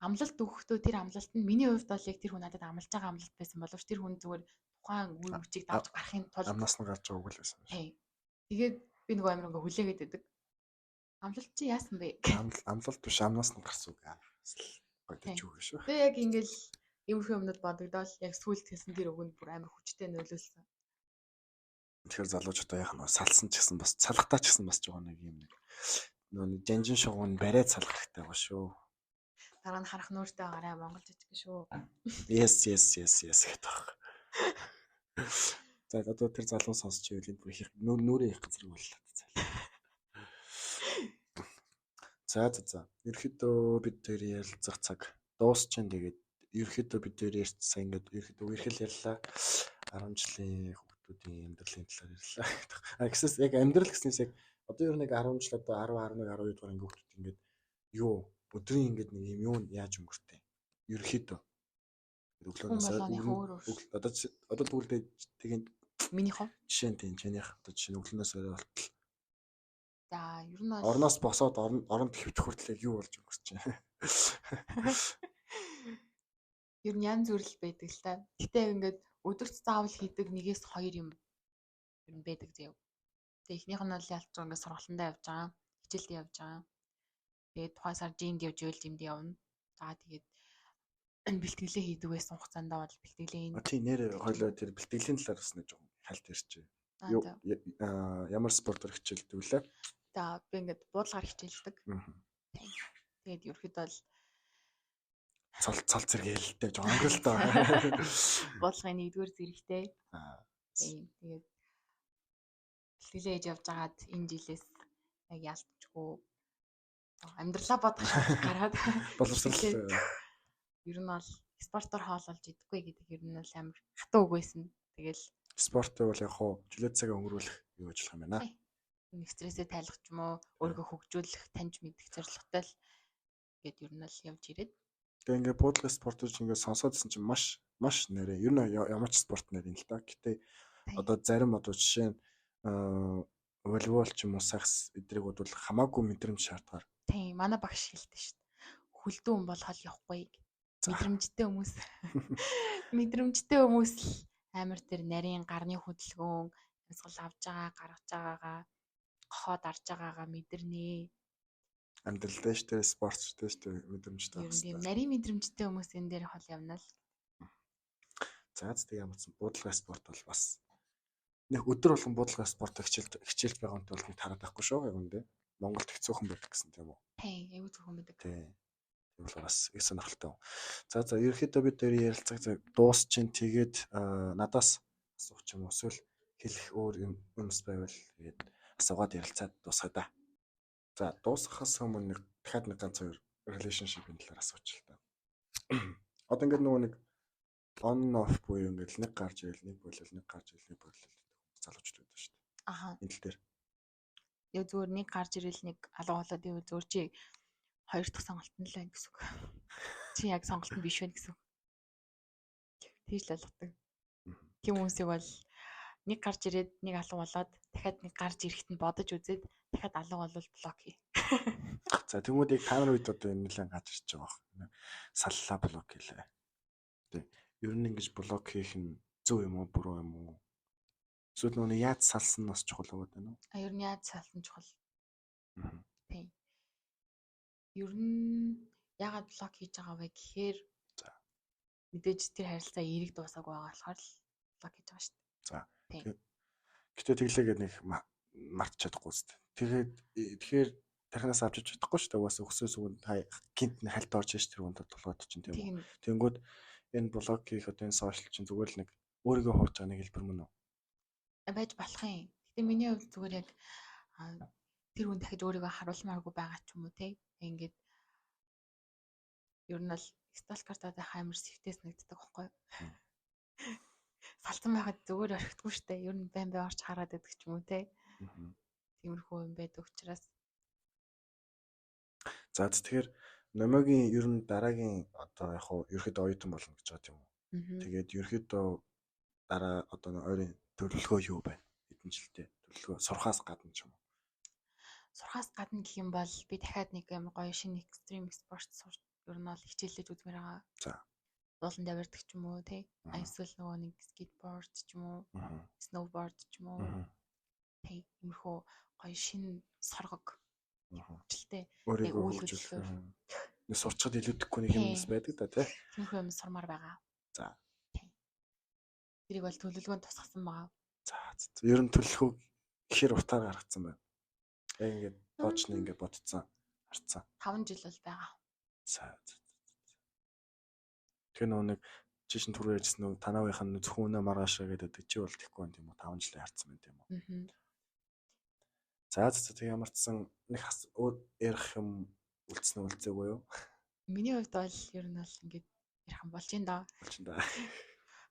амлалт өгөхдөө тэр амлалт нь миний хувьд бол яг тэр хүн надад амлаж байгаа амлалт байсан боловч тэр хүн зүгээр тухайн үе мөчийг давж гарахын тулд амнаас нь гарч байгаа үг л байсан. Тийм. Тэгээд би нөгөө амир ингээ хүлээгээд байдаг. Амлалт чи яасан бэ? Амлалт биш амнаас нь гарсан үг. Гоё гэж үг шүү. Тэгээ яг ингээл иймэрхүү юмнууд бодогдоол яг сүүлд хэлсэн тэр үгэнд бүр амар хүчтэй нөлөөлсөн. Тэгэхээр залуучуудаа яах нь салсан ч гэсэн бас салхтаа ч гэсэн бас жоо нэг юм нэг нөгөө нэг жанжин шугам бариад салах хэрэгтэй байгаа шүү. Дараа нь харах нүүртэй гараа Монгол жижиг шүү. Yes yes yes yes гэдэг баг. За одоо тэр залуу сонсч байвал энэ бүр их нүрээ их газар боллоо. За за за. Ерөнхийдөө бид тэр ярилцах цаг дуусчин. Тэгээд ерөнхийдөө бид тэр ярьсан ингээд ерөнхийдөө үерхэл ярьлаа. 10 жилийн хүүхдүүдийн амьдралын талаар ярьлаа. А гэсээс яг амьдрал гэснээс яг одоо ер нь нэг 10 жил одоо 10 11 12 дугаар анги хүүхдүүд ингээд юу өдрийн ингээд нэг юм юу яаж өнгөртэй. Ерөнхийдөө өглөөнөөс одоо одоо тэгвэл тэгээ минийх үү? Жишээ нь тийм чинийх одоо жишээ нь өглөөнөөс орой болтол. За ер нь бол орноос босоод оронд хэвтэх хүртэл яг юу болж өнгөрч байна. Ер нь янз бүр л байдаг л та. Гэтэ ингээд өдөрт заавал хийдэг нэгээс хоёр юм ер нь байдаг заяа. Тэгээ эхнийх нь бол ялцгүй ингээд сургалтандаа явж байгаа, хичээлдээ явж байгаа. Тэгээд тухайн сар жимд явж ивэл жимд явна. За тэгээд бэлтгэлээ хийдэг байсан хугацаанд бол бэлтгэлээ ийн. Тийм нэр хойлоо тэр бэлтгэлийн талаар бас нэг жоохон хальт ярьчих. Юу ямар спортоор хичээлдэг вүлээ? За би ингээд буудлагаар хичээлдэг. Тэгээд ерөөхдөө бол цол зэрэгэлтэй жоохон өнгөрөлтөө. Буудлагын нэгдүгээр зэрэгтэй. Тийм тэгээд бэлтгэлээ хийж явж байгаад энэ жилээс яг ялтчгүй амьдралаа бодох шаардлага гараад боловсрал Ер нь бол спортоор хоол олж идэхгүй гэдэг ер нь бол амар хатуу үг байсан. Тэгэл Спорт бол яг хуу чөлөө цагаа өнгөрүүлэх юу ажиллах юм байна. Нэг стрессээ тайлах ч юм уу, өөрийгөө хөгжүүлэх, таньж мэдэх зорилготой л гээд ер нь бол явж ирээд. Тэгээ ингээд буудлын спортууд ингээд сонсоодсэн чинь маш маш нэрээ. Ер нь ямар ч спорт нэр юм л та. Гэтэ одоо зарим одоо жишээ нь волейбол ч юм уу сагс эдрийг бол хамаагүй мэдрэмж шаардгаар. Тийм, манай багш хэлдэг шүү дээ. Хөлдөө хүн бол хол явахгүй. Мэдрэмжтэй хүмүүс. Мэдрэмжтэй хүмүүс л амар тэр нарийн гарны хөдөлгөөн, амьсгал авж байгаа, гаргаж байгаагаа, гохоо дарж байгаагаа мэдэрнэ. Амьдрал дээр шүү дээ, спорт шүү дээ, шүү дээ, мэдрэмжтэй байх хэрэгтэй. Нарийн мэдрэмжтэй хүмүүс энэ дээр хол явна л. За тэг ямар ч буудлага спорт бол бас нэг өдөр болгон буудлага спорт хичээлд байгаа хүнтэй бол нэг тараад байхгүй шүү. Яг үндэ. Монголд их цөөхөн байдаг гэсэн тийм үү? Тийм, аюу цөөхөн байдаг. Тийм. Тийм болохоор бас их сонирхолтой. За ерөнхийдөө бид хоёр ярилцлага дуусчин тэгээд надаас асуух ч юм уу эсвэл хэлэх өөр юм юмс байвал тэгээд асуугаад ярилцаад дуусгая да. За дуусгахаас өмнө нэг дахиад нэг ганц хоёр relationship-ийн талаар асуучих л та. Одоо ингээд нөгөө нэг on off буюу ингээд нэг гарч ирэл нэг болол нэг гарч ирэл нэг болол гэдэг хүмүүс залуучууд байдаг шүү дээ. Аха. Энэ тал дээр. Яа зүгээр нэг гарч ирэл нэг алга болоод ивэл зүгээр чи хоёр дахь сонголт нь л байна гэсэн үг. Чи яг сонголт нь биш байна гэсэн үг. Тийж л ойлгодог. Тийм хүмүүсийг бол нэг гарч ирээд нэг алга болоод дахиад нэг гарч ирэхэд нь бодож үзээд дахиад алга болвол блок хий. За тэгмүүд яг та нар үед одоо энэ нэлээд гарч ирж байгаа байх. Саллаа блок хийлээ. Тэг. Ер нь ингэж блок хийх нь зөв юм уу, буруу юм уу? Эсвэл нөгөө яаж салсан нь бас чухал байгаа юм уу? А ер нь яаж салсан чухал. Тийм. Ер нь яагаад блок хийж байгаа вэ гэхээр за мэдээж тэр харилцаа эерэг дуусаагүй байгаа болохоор л блок хийж байгаа шүү дээ. За. Гэтэ тэглээгээд нэг мартаж чадахгүй зү. Тэгээд тэгэхээр тархинаас авчиж чадахгүй шүү дээ. Угаасаа өсөөс өгөн гинт нь хальт орж ш тэр хүнд тулгаад чинь тийм үү. Тэнгүүд энэ блок хийх одоо энэ сошиал чинь зүгээр л нэг өөрийгөө хурж байгаа нэг хэлбэр мөн үү? Байж болох юм. Гэтэ миний хувьд зүгээр яг тэр хүн дахиж өөрийгөө харуулмааргүй байгаа ч юм уу те. Ингээд ер нь бол сталкертад байх амар сэвтээс нэгддэг байхгүй юу? Салцсан байхад зүгээр орхихгүй штэ. Ер нь байн байн орч хараад байдаг ч юм уу те. Тиймэрхүү юм байдаг учраас. За тэгэхээр Номогийн ер нь дараагийн одоо яг хуу ерөөхдөө оюутан болно гэж байгаа юм уу? Тэгээд ерөөхдөө дараа одоо ойрын төлөвлөгөө юу байна? Хэдэн жилдээ төлөвлөгөө сурхаас гадна ч юм уу? Сурхаас гадна гэх юм бол би дахиад нэг юм гоё шинэ экстрим спорт сурч ер нь бол хичээллэж үзмээр байгаа. За. Ууланд авирдаг ч юм уу тий. Эсвэл нөгөө нэг скейтборд ч юм уу, сноуборд ч юм уу. Тий. Иймэрхүү гоё шинэ соргог хөгжилтэй. Өөрийгөө хөгжүүлэх. Нэг сурчхад илүүдэхгүй нэг юм бас байдаг да тий. Тиймэрхүү юм сурмаар байгаа. За. Тий. Тэрийг бол төлөвлөгөөнд тусгасан байгаа. За. Ер нь төлөвлөгөө хэр утаар гаргацсан байна. Яг ингээд тоочны ингээд бодцсон, харцсан. 5 жил бол байгаа. За. Тэгэхээр нөгөө нэг чи шин түрүү ярьжсэн нөгөө танаавынх нь зөвхөн өнөө маргаашаа гэдэг чи бол тэхгүй байна тийм үү? 5 жилийн харцсан байна тийм үү? За тэг ямар ч сан нэг ярих юм үлдсэн үү үлдсээгүй юу? Миний хувьд бол ер нь бол ингээд ярих юм болж ин доо. Болж ин доо.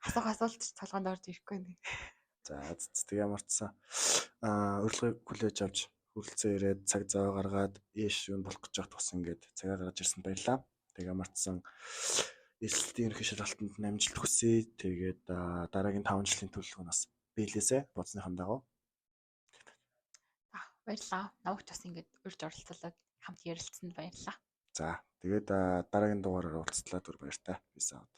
Асуух асуулт толгоонд орж ирэхгүй нэ. За тэг ямар ч сан урилгыг хүлээж авч хүрэлцэн ирээд цаг зав гаргаад ийш юм болох гэж явах тус ингээд цагаа гаргаж ирсэн баярлаа. Тэг ямар ч сан эрсдэлтийн ерөнхий шалгалтанд нь амжилт хүсье. Тэгээд дараагийн 5 жилийн төлөвлөгөө нь бас биелээсэ бодсныхан дагуу. Баярлалаа. Намайг ч бас ингээд урьж оролцуулаад хамт ярилцсанд баярлалаа. За тэгээд дараагийн дугаараар уулзтлаа түр баяртай. Peace out.